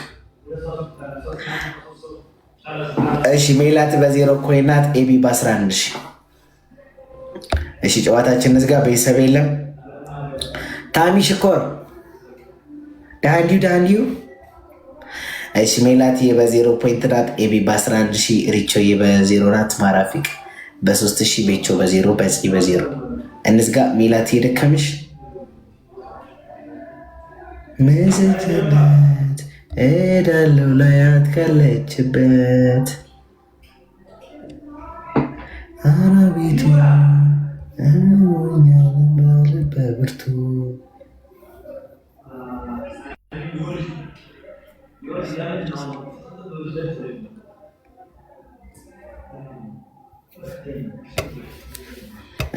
እሺ ሜላት በዜሮ coin ናት። ኤቢ በ11,000። እሺ ጨዋታችን እንዝጋ። ቤተሰብ የለም። ታሚ ሽኮር ዳንዲው ዳንዲው። እሺ ሜላት በዜሮ point ናት። ኤቢ በ11,000፣ ሪቾዬ በዜሮ ናት። ማራፊቅ በ3,000፣ ቤቾ በዜሮ፣ በፂ በዜሮ እንዝጋ። ሜላት የደከምሽ ምዝትነት እሄዳለሁ ላያት ካለችበት አራዊቱ በብርቱ።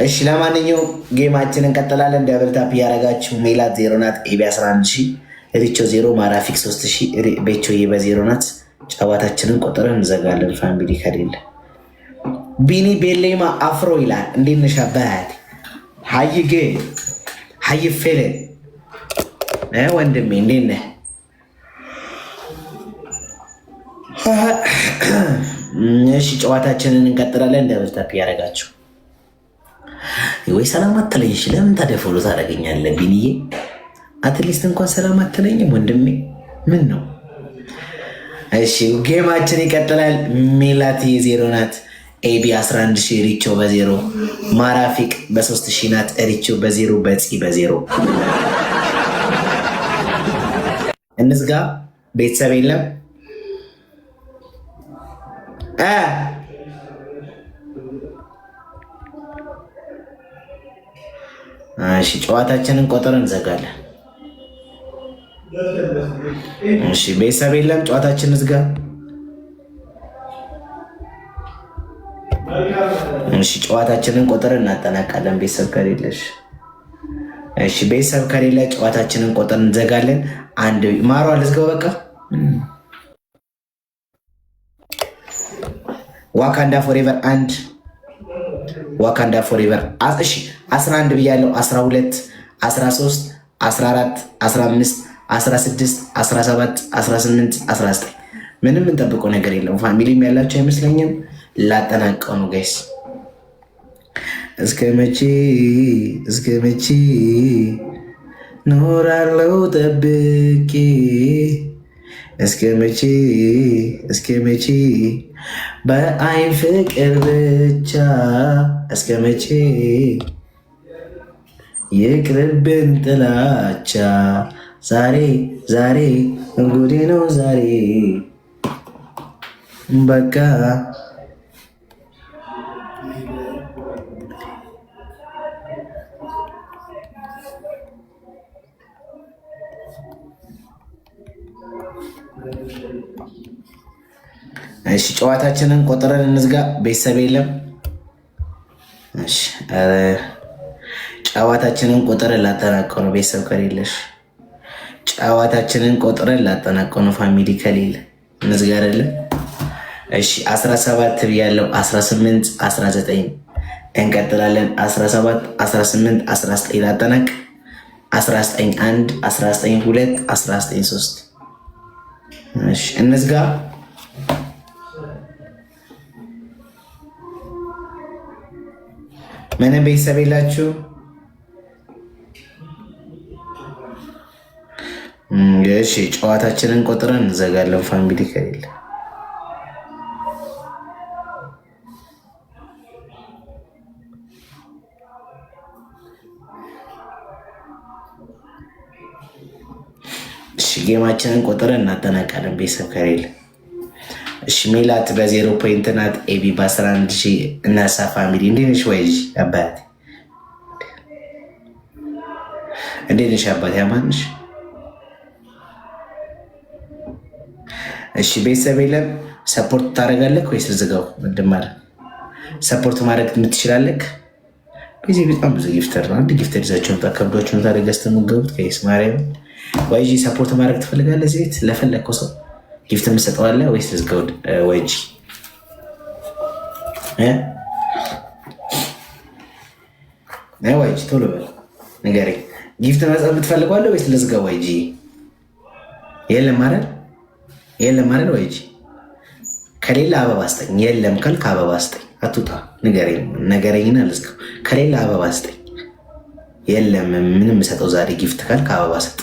እሺ ለማንኛውም game ኣችን እንቀጥላለን። Double tap እያደረጋችሁ ሜላት ዜሮ ናት፣ ኤቢ 11,000፣ ሪቾ ዜሮ፣ ማራፊክ 3000፣ ቤቾዬ በዜሮ ናት። ጨዋታችንን ቆጥረን እንዘጋለን። Family ከሌለ ቢኒ ቤሌማ አፍሮ ይላል። እንዴት ነሽ አባት? ሀይጌ ሀይ ፌሌ ወንድሜ እንዴት ነህ? እሺ ጨዋታችንን እንቀጥላለን። Double tap እያደረጋችሁ ወይ ሰላም አትለኝ። እሺ ለምን ታዲያ follow ታደርገኛለህ ቢኒዬ? At least እንኳን ሰላም አትለኝም ወንድሜ? ምን ነው? እሺ game ኣችን ይቀጥላል። ሜላት ዜሮ ናት፣ ኤቢ 11 ሺህ፣ ሪቾ በዜሮ፣ ማራፊቅ በ3 ሺህ ናት። ሪቾ በዜሮ፣ በፂ በዜሮ። እንዝጋ። ቤተሰብ የለም እ። እሺ፣ ጨዋታችንን ቆጥረን እንዘጋለን። እሺ፣ ቤተሰብ የለም። ጨዋታችንን እንዝጋ። እሺ፣ ጨዋታችንን ቆጥረን እናጠናቃለን። ቤተሰብ ከሌለሽ፣ እሺ፣ ቤተሰብ ከሌለ ጨዋታችንን ቆጥረን እንዘጋለን። አንድ ማሯ ልዝጋው በቃ። Wakanda forever አንድ፣ Wakanda forever። እሺ፣ 11 ብያለሁ። 12፣ 13፣ 14፣ 15፣ 16፣ 17፣ 18፣ 19። ምንም እንጠብቀው ነገር የለም። Family ም ያላቸው አይመስለኝም። ላጠናቀው ነው guys። እስከ መቼ፣ እስከ መቼ ኖራለው ጠብቄ? እስከ መቼ፣ እስከ መቼ በአይን ፍቅር ብቻ? እስከ መቼ ይቅርብን ጥላቻ? ዛሬ ዛሬ እንጉዴ ነው ዛሬ በቃ። እሺ፣ ጨዋታችንን ቆጥረን እንዝጋ። ቤተሰብ የለም። እሺ፣ ኧረ ጨዋታችንን ቆጥረን ላጠናቀው ነው። ቤተሰብ ከሌለሽ ጨዋታችንን ቆጥረን ላጠናቀው ነው። Family ከሌለ እንዝጋ አይደለ? እሺ፣ 17 ብያለሁ። 18፣ 19 እንቀጥላለን። 17፣ 18፣ 19 ላጠናቅ። 19 1፣ 19 2፣ 19 3። እሺ፣ እንዝጋ። ምንም ቤተሰብ የላችሁ? እሺ፣ ጨዋታችንን ቆጥረን እንዘጋለን። Family ከሌለ፣ እሺ፣ game ኣችንን ቆጥረን እናጠናቃለን። ቤተሰብ ከሌለ፣ እሺ፣ ሜላት በዜሮ point ናት። ኤቢ በ11 ሺህ እናሳ family እንዴት ነሽ? ወይ አባት እንዴት ነሽ? አባት ያማንሽ። እሺ፣ ቤተሰብ የለም። Support ታደርጋለህ ወይስ ልዝጋው? ወንድም አለ፣ support ማድረግ የምትችላለህ? በዚህ በጣም ብዙ gifter ነው። አንድ gifter ይዛቸው መጣ ከብዷቸው ነው። ታዲያ ገዝተህ የምትገቡት ከይስ ማርያም ወይ support ማድረግ ትፈልጋለህ? እዚህ ቤት ለፈለግከው ሰው gift የምትሰጠዋለህ ወይስ ልዝጋው? ወይ ወይ ቶሎ በል ንገረኝ። Gift መስጠት የምትፈልገዋለህ ወይስ ልዝጋው? ወይ የለም አይደል? የለም አይደል? ወይ ከሌላ አበባ ስጠኝ። የለም ካልክ አበባ ስጠኝ። አትውጣ፣ ንገረኝ። ነገረኝና ልዝጋው። ከሌላ አበባ ስጠኝ። የለም ምንም የምሰጠው ዛሬ gift ካልክ አበባ ስጥ።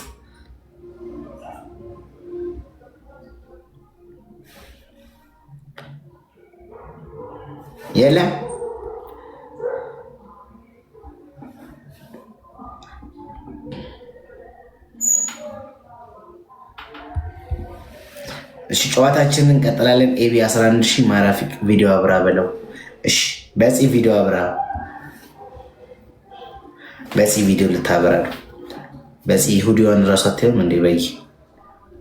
የለም። እሺ፣ ጨዋታችንን እንቀጥላለን። ኤቢ 11 ሺህ፣ ማራፊክ ቪዲዮ አብራ በለው። እሺ፣ በፂ ቪዲዮ አብራ፣ በፂ ቪዲዮ ልታበራ ነው። በፂ hoodie ዋን እራሱ አታዩም እንዴ? በይ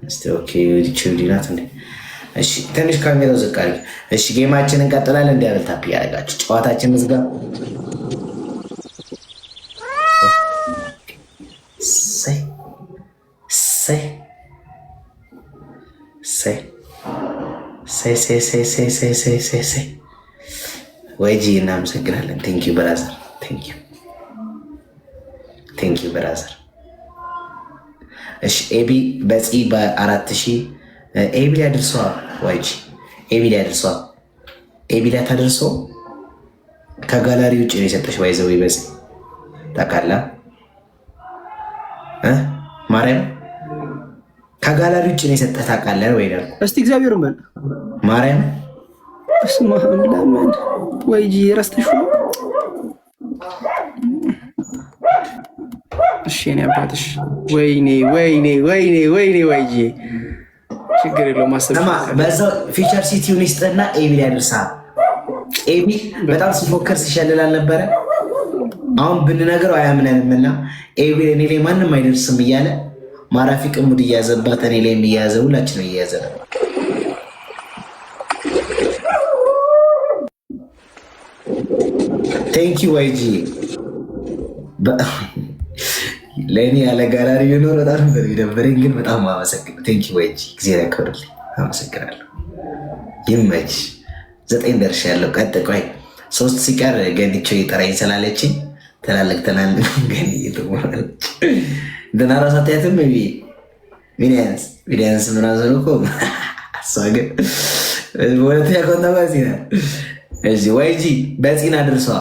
እስቲ። Okay፣ hoodie ናት እንዴ? እሺ፣ ትንሽ ካሜራው ዝቅ አድርጊ። እሺ፣ game ኣችንን እንቀጥላለን። Double tap እያደረጋችሁ ጨዋታችን ዝጋ። እሰይ እሰይ እሰይ እሰይ እሰይ እሰይ እሰይ እሰይ እሰይ እሰይ እሰይ። ወይጂ እናመሰግናለን። Thank you brother፣ thank you, thank you brother። እሺ፣ ኤቢ በፂ በ4,000። ኤቢ ላይ አድርሰዋ። ወይጂ ኤቢ ላይ አድርሰዋ። ኤቢ ላይ ታደርሶ ከጋላሪ ውጭ ነው የሰጠሽ። By the way በፂ ታውቃለህ እ ማርያም ከጋላሪ ውጭ ነው የሰጠህ ታውቃለህ ወይ? እስቲ እግዚአብሔርን በል። ማርያም። በስመ አብ፣ ለምን ወይ ረስተሽው ነው? እሺ የኔ አባትሽ፣ ወይኔ ወይኔ ወይኔ ወይኔ፣ ወይ ችግር የለውም። ማሰብ በዛው ፊቸር ሲቲውን ይስጥና ኤቢ ያደርሳል። ኤቢ በጣም ሲፎከር ሲሸልል አልነበረ? አሁን ብንነግረው አያምነንም እና ኤቢ እኔ ላይ ማንም አይደርስም እያለ ማራፊ ቅሙድ እያዘባት እኔ ላይም እየያዘ ሁላችንም እየያዘ ነበር። Thank you ዋይጂ። ለእኔ ያለ ጋላሪ ቢኖር በጣም ነበር የሚደብረኝ፣ ግን በጣም አመሰግናለሁ። Thank you ዋይጂ፣ እግዚአብሔር ያክብርልኝ። አመሰግናለሁ። ይመች። 9 ደርሻለሁ። ቀጥ ቆይ 3 ሲቀር ገንቾ የጠራኝ ስላለችኝ ትላልቅ ትላልቅ ገን እየተሞላለች እንትና እራሱ አታያትም? ቢኒያንስ ምናምን እኮ እሷ ግን በሁለተኛ ኮንታ በፂና እሺ፣ ወይጂ በፂና ደርሰዋ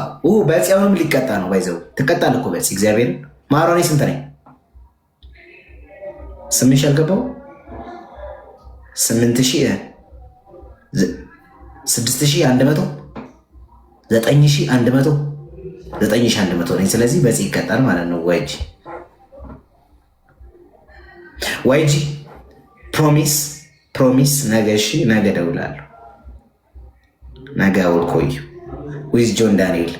በፂ አሁንም ሊቀጣ ነው። ባይዘው ትቀጣለህ እኮ በፂ። እግዚአብሔርን ማሯ። እኔ ስንት ነኝ? 8,000 አልገባው፣ 8,000፣ 6,100፣ 9,100፣ 9,100 ነኝ። ስለዚህ በፂ ይቀጣል ማለት ነው። ዋይጂ፣ ዋይጂ፣ promise, promise፣ ነገ እሺ፣ ነገ እደውላለሁ። ነገ I will call you with ጆን ዳንኤል።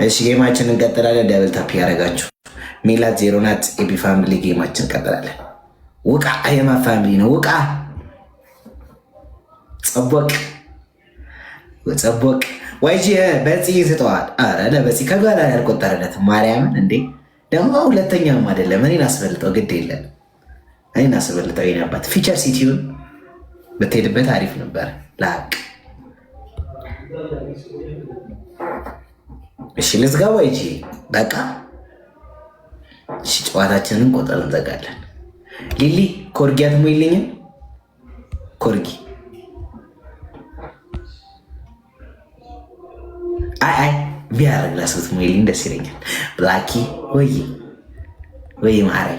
እሺ game ኣችን እንቀጥላለን። Double tap ያደረጋችሁ ሜላት 0 ናት። ኤቢ family game ኣችን እንቀጥላለን። ውቃ የማ family ነው። ውቃ ፀቦቅ ፀቦቅ። ዋይጂ በፂ ስጠዋል። ኧረ ለበፂ ከጋላ ያልቆጠረለት ማርያምን እንዴ ደግሞ ሁለተኛም አይደለም። እኔን አስበልጠው ግድ የለም፣ እኔን አስበልጠው። የእኔ አባት ፊቸር ሲቲውን ብትሄድበት አሪፍ ነበር። ላቅ እሺ ልዝጋ። ዋይጂ በቃ እሺ፣ ጨዋታችንን ቆጠር እንዘጋለን። ሊሊ ኮርጊ አትሞይልኝም? ኮርጊ፣ አይ አይ ቢያደርግ ላስብት ሞይልኝ ደስ ይለኛል። ብላኪ ወይ ወይ ማሬ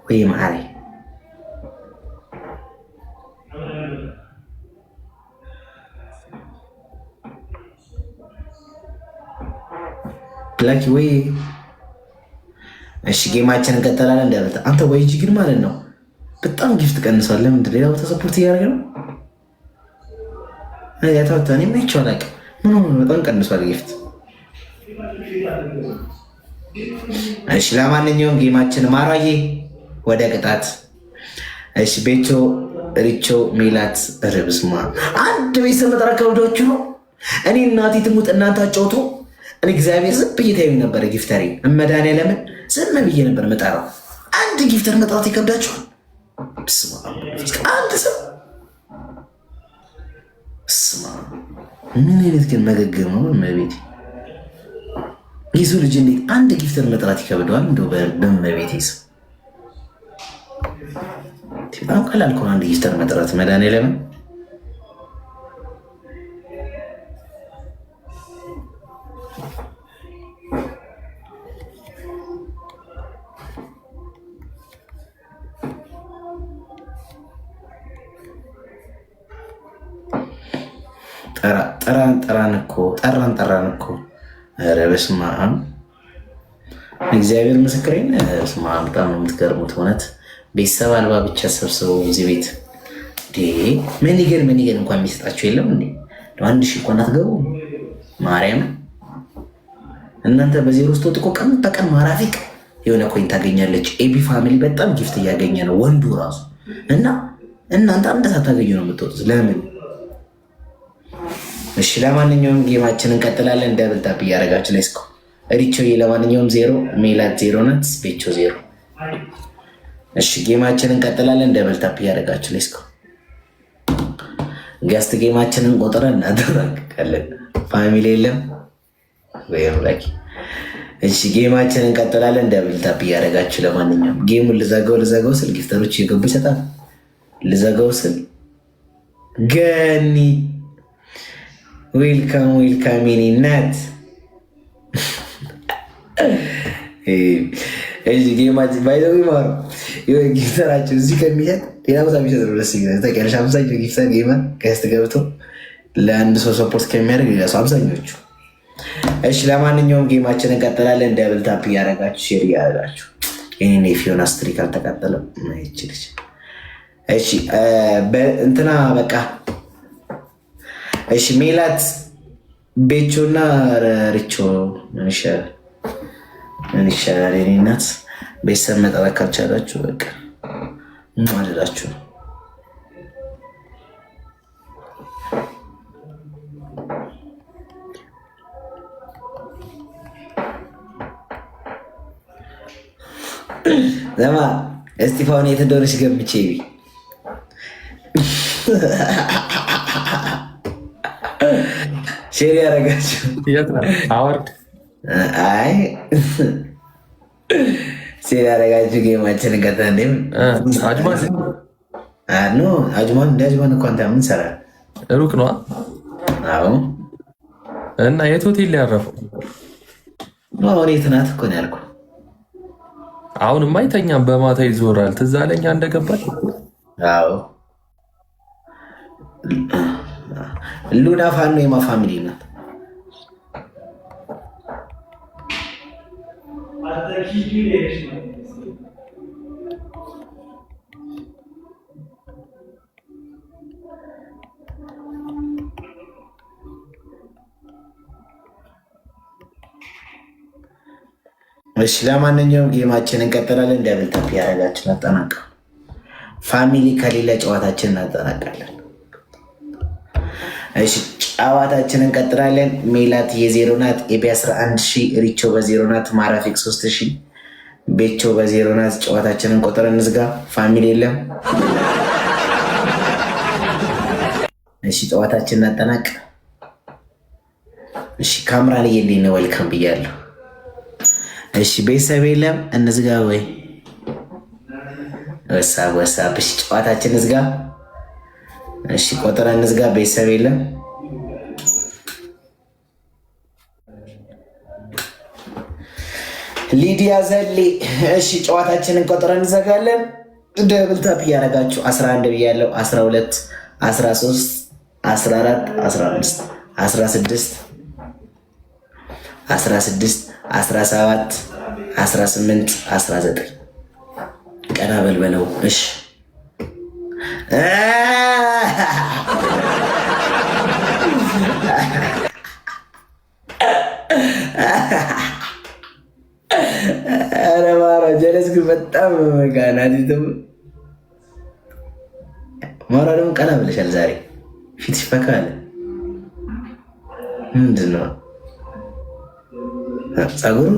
ወይ ማሬ፣ ብላኪ ወይ። እሺ game ኣችን እንቀጥላለን። እንዳበልታ አንተ ወይጂ ግን ማለት ነው በጣም gift ቀንሷል። ለምንድን ሌላ ቦታ support እያደረገ ነው? ያታወታ እኔም አይቼው አላውቅም። ምን ሆኖ ነው? በጣም ቀንሷል gift። እሺ ለማንኛውም game ኣችን ማራዬ ወደ ቅጣት። እሺ ቤቾ፣ ሪቾ፣ ሜላት ርብስማ አንድ ቤተሰብ መጠራ ከብዷችሁ ነው። እኔ እናቴ ትሙት እናንተ አጫውቶ እኔ እግዚአብሔር ዝም ብዬ ታዩ ነበረ። Gifter ኤ እመድኃኒዓለምን ዝም ብዬ ነበር መጠራው። አንድ gifter መጥራት ይከብዳችኋል። አንድ ሰው ስማ፣ ምን አይነት ግን መገገም ነው? በእመቤቴ የሰው ልጅ እንዴት አንድ gifter መጥራት ይከብደዋል? እንደው በእመቤቴ ስም በጣም ቀላል ከሆነ አንድ gifter መጥራት መድኃኒዓለምን። ጠራን ጠራን እኮ፣ ጠራን ጠራን እኮ። ኧረ በስመ አብ፣ እግዚአብሔር ምስክሬን፣ በስመ አብ፣ በጣም ነው የምትገርሙት። እውነት ቤተሰብ አልባ ብቻ ሰብስበው እዚህ ቤት money gun money gun እንኳን የሚሰጣቸው የለም እንዴ? 1,000 እንኳን አትገቡ። ማርያም እናንተ በዜሮ ውስጥ ወጥቆ ቀን በቀን ማራፊቅ የሆነ coin ታገኛለች። ኤቢ family በጣም gift እያገኘ ነው ወንዱ ራሱ እና እናንተ አንድ ሳታገኙ ነው የምትወጡት። ለምን? እሺ ለማንኛውም game ኣችን እንቀጥላለን። Double tap እያደረጋችሁ let's go። ሪቾዬ ለማንኛውም 0፣ ሜላት 0 ናት፣ ቤቾ 0። እሺ game ኣችን እንቀጥላለን። Double tap እያደረጋችሁ let's go። Guest game ኣችንን ቆጥረን እናጠናቅቃለን። Family የለም ወይ አምላኬ። እሺ game ኣችንን እንቀጥላለን። Double tap እያደረጋችሁ ለማንኛውም game ኡን ልዘጋው ልዘጋው ስል gifter ኦች እየገቡ ይሰጣል። ልዘጋው ስል ገኒ welcome, welcome የኔ እናት። እሺ game ኣችን by the way ማሩ Gifter ኣቸው እዚህ ከሚሸጥ ሌላ ቦታ የሚሸጥ ነው ደስ ይላል። ታውቂያለሽ፣ አብዛኛው gifter gamer guest ገብቶ ለአንድ ሰው support ከሚያደርግ ሌላ ሰው አብዛኞቹ። እሺ፣ ለማንኛውም game ኣችን እንቀጥላለን። Double tap እያደረጋችሁ፣ share እያደረጋችሁ። የኔ ፊዮና streak አልተቃጠለም። ይችልች። እሺ፣ እንትና በቃ እሺ፣ ሜላት፣ ቤቾና ሪቾ ምን ይሻላል? ምን ይሻላል? የኔ እናት፣ ቤተሰብ መጠራት ካልቻላችሁ በቃ ማለላችሁ ነው። ዘማ እስጢፋን የት እንደሆነች ገምቼ share ያደረጋችሁ። አወርድ። አይ፣ share ያደረጋችሁ game ኣችንን ቀጥለን። አጅማን። No፣ አጅማን እንደ አጅማን እኮ አንተ ምን ሰራ? ሩቅ ነዋ። አዎ። እና የት ሆቴል ያረፈው? አሁን የት ናት እኮ ነው ያልኩህ። አሁንማ አይተኛም፣ በማታ ይዞራል። ትዝ አለኝ እንደገባች። አዎ፣ ሉና ፋኖ የማ family ናት። እሺ፣ ለማንኛውም game ኣችን እንቀጥላለን። Double tap ያደረጋችን አጠናቀ family ከሌለ ጨዋታችን እናጠናቃለን። እሺ፣ ጨዋታችን እንቀጥላለን። ሜላት የዜሮ ናት። ኤቢ 11 ሺ፣ ሪቾ በዜሮ ናት። ማራፊክ 3 ሺ፣ ቤቾ በዜሮ ናት። ጨዋታችንን ቆጥረን እንዝጋ። Family የለም። እሺ፣ ጨዋታችን እናጠናቅ። እሺ፣ ካምራን እየልኝ ነው። Welcome ብያለሁ። እሺ፣ ቤተሰብ የለም፣ እንዝጋ ወይ? What's up, what's up። እሺ፣ ጨዋታችን እንዝጋ። እሺ፣ ቆጥረን እንዝጋ። ቤተሰብ የለም። ሊዲያ ዘሌ። እሺ፣ ጨዋታችንን ቆጥረን እንዘጋለን። Double tap እያደረጋችሁ 11 ብያለሁ። 12፣ 13፣ 14፣ 15፣ 16፣ 16፣ 17፣ 18፣ 19። ቀና በልበለው። እሺ፣ ኧረ ማሮ ጀለስ ግን በጣም ናቲትም ማሮ ደግሞ ቀና ብለሻል ዛሬ፣ ፊትሽ ፈካ አለ። ምንድን ነው ፀጉሩ?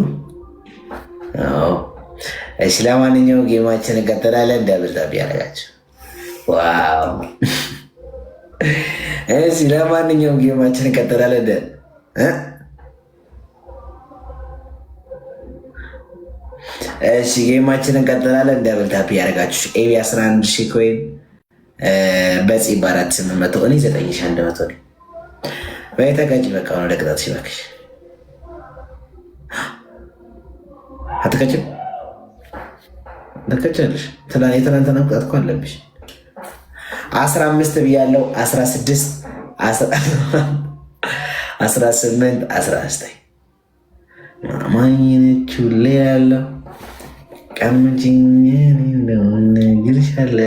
እሺ፣ ለማንኛውም game ኣችን እንቀጥላለን። Double tap ያደረጋችሁ wow። እሺ፣ ለማንኛውም game ኣችን እንቀጥላለን። እሺ፣ game ኣችን እንቀጥላለን። Double tap ያደረጋችሁ ኤቢ 11 ሺህ coin፣ በፂ በ4800፣ እኔ 9100 ነኝ። በይ ተቀጭ፣ በቃ ወደ ቅጣት ሲባክሽ አትቀጭም? ትቀጫለሽ። የትናንትና ቅጣት እኮ አለብሽ። 15 ብያለው። 16፣ 18፣ 19። ማማኝነች ሁሌ ያለው ቀምጭኝ ነግርሻለ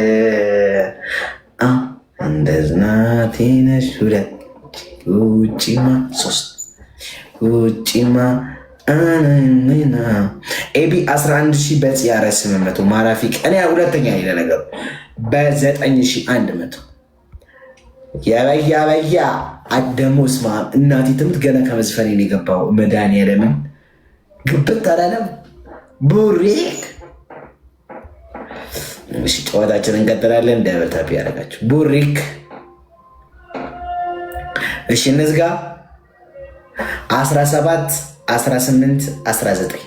እንደ ዝናቴ ነሽ ሁለት ውጪማ ሶስት ውጪማ። ኤቢ 11 ሺህ፣ በጽ 800፣ ማራፊ ቀን ሁለተኛ ሌላ ነገሩ በ9100። የበያ በያ አደሞ ስማ እናቴ ትምህርት ገና ከመዝፈኔ ነው የገባው። መድኃኒዓለምን ግብት አላለም ቡሪክ። እሺ፣ ጨዋታችን እንቀጥላለን። Double tap ያደረጋችሁ ቡሪክ። እሺ፣ እንዝጋ። 17፣ 18፣ 19፣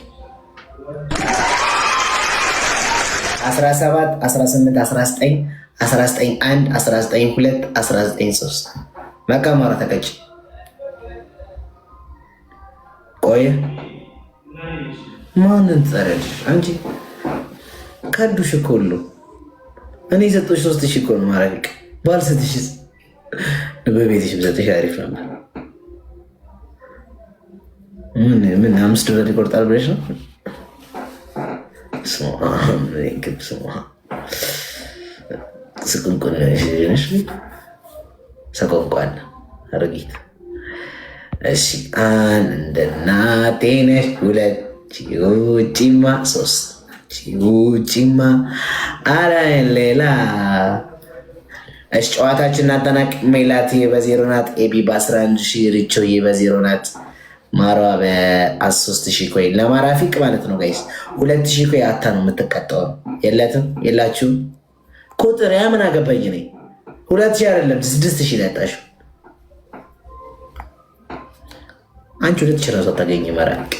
17፣ 18፣ 19፣ 19 1፣ 19 2፣ 19 3። በቃ ማራ ተቀጭ። ቆየ ማንን ትጠሪያለሽ አንቺ? ከዱሽ እኮ ሁሉ እኔ የሰጠሁሽ 3000 እኮ ነው። ማራፊቅ ባልሰጥሽስ በቤትሽ ብሰጥሽ አሪፍ ነበር። ምን ምን $5 ይቆርጣል ብለሽ ነው? ስቁንቁን ሰቆንቋን አሮጊት። እሺ አንድ እንደ እናቴ ነሽ፣ ሁለት ውጪማ፣ ሶስት ውጪማ፣ አረ ሌላ። እሺ ጨዋታችን እናጠናቅ። ሜላት በ0 ናት። ኤቢ በ11,000፣ ሪቾዬ በ0 ናት። ማሯ በ3,000 coin ለማራፊቅ ማለት ነው guys። 2,000 coin አታ ነው የምትቀጣው። የለትም የላችሁም ቁጥር ያ ምን አገባኝ እኔ። 2,000 አይደለም 6,000 ነው ያጣሽው። አንቺ 2,000 እራሱ አታገኝም። ማራፊቅ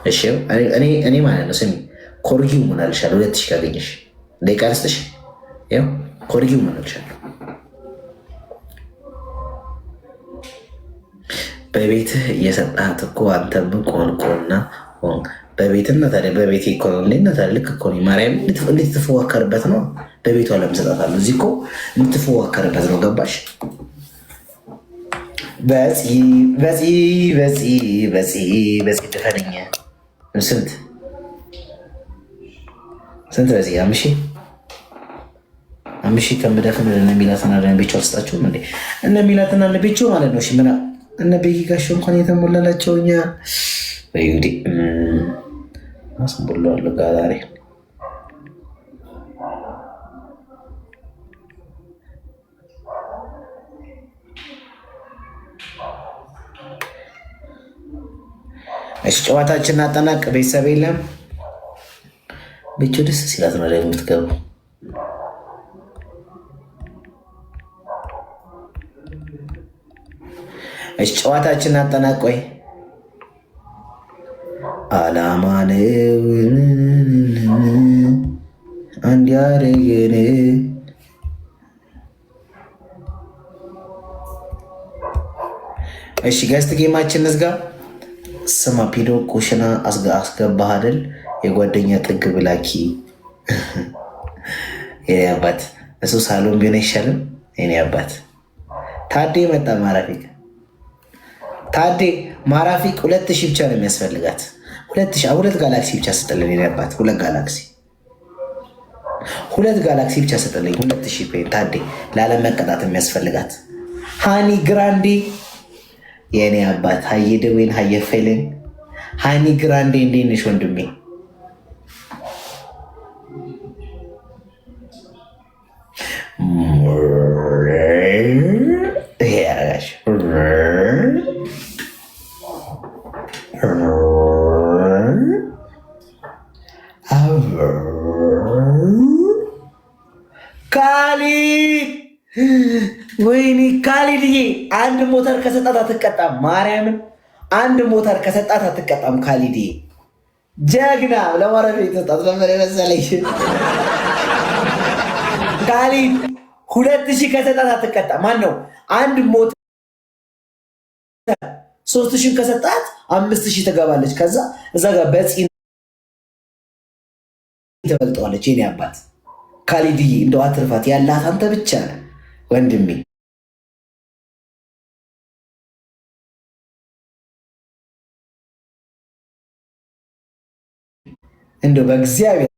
እሺ እኔ ማለት ነው ስሚ፣ ኮርጊው ሆናልሻለሁ። 2,000 ካገኘሽ ደቂቃ ልስጥሽ። ይኸው ኮርጊው ሆናልሻለሁ። በቤትህ እየሰጣት እኮ አንተም ቆንቆና በቤትና ታዲያ በቤቴ እኮ ነው እንዴ? ታዲያ ልክ እኮ ነው። ማርያም እንዴት ትፎካከርበት ነው? በቤቷ ለምን እሰጣታለሁ? እዚህ እኮ የምትፎካከርበት ነው። ገባሽ? በፂ በፂ በፂ በፂ በፂ ድፈነኛ ስንት ስንት በፂ 5,000 5,000 ከምደፍን እነ ሚላትና እነ ቤቾ አልሰጣችሁም እንዴ? እነ ሚላትና እነ ቤቾ ማለት ነው። እሺ ምን እነ ቤኪ ጋሽ እንኳን የተሞላላቸው እኛ ወይ ጉዴ አስሞላዋለሁ ጋዛሬ። እሺ ጨዋታችንን አጠናቅ። ቤተሰብ የለም። ቤቾ ደስ ሲላት ነው ደግሞ የምትገባው። እሺ ጨዋታችንን አጠናቅ። ቆይ አላማ ነው አንድ ያረገን። እሺ guest game ኣችን እንዝጋ። ስማ ፒዶ ኩሽና አስገባህ አይደል? የጓደኛ ጥግ ብላኪ የኔ አባት እሱ ሳሎን ቢሆን አይሻልም? የኔ አባት ታዴ መጣ። ማራፊቅ ታዴ ማራፊቅ 2,000 ብቻ ነው የሚያስፈልጋት። 2,000 ሁለት ጋላክሲ ብቻ ስጥልኝ የኔ አባት፣ ሁለት ጋላክሲ ሁለት ጋላክሲ ብቻ ስጥልኝ። 2,000 coin ታዴ ላለመቀጣት የሚያስፈልጋት። ሃኒ ግራንዴ የኔ አባት ሀየ ደዌን ሀየ ፌልን ሃኒ ግራንዴ እንዴት ነሽ ወንድሜ? ይሄ ያረጋሽ ካሊድ ወይኔ ካሊድዬ፣ አንድ ሞተር ከሰጣት አትቀጣም። ማርያምን አንድ ሞተር ከሰጣት አትቀጣም። ካሊድዬ ጀግና ለማረፍ የተሰጣት ነበር የመሰለኝ። ካሊድ 2,000 ከሰጣት አትቀጣም። ማን ነው አንድ ሞተር 3,000 ከሰጣት 5,000 ትገባለች። ከዛ እዛ ጋር በፂ ትበልጠዋለች። የኔ አባት ካሊድዬ እንደው አትርፋት፣ ያላት አንተ ብቻ ነህ ወንድሜ። እንደው በእግዚአብሔር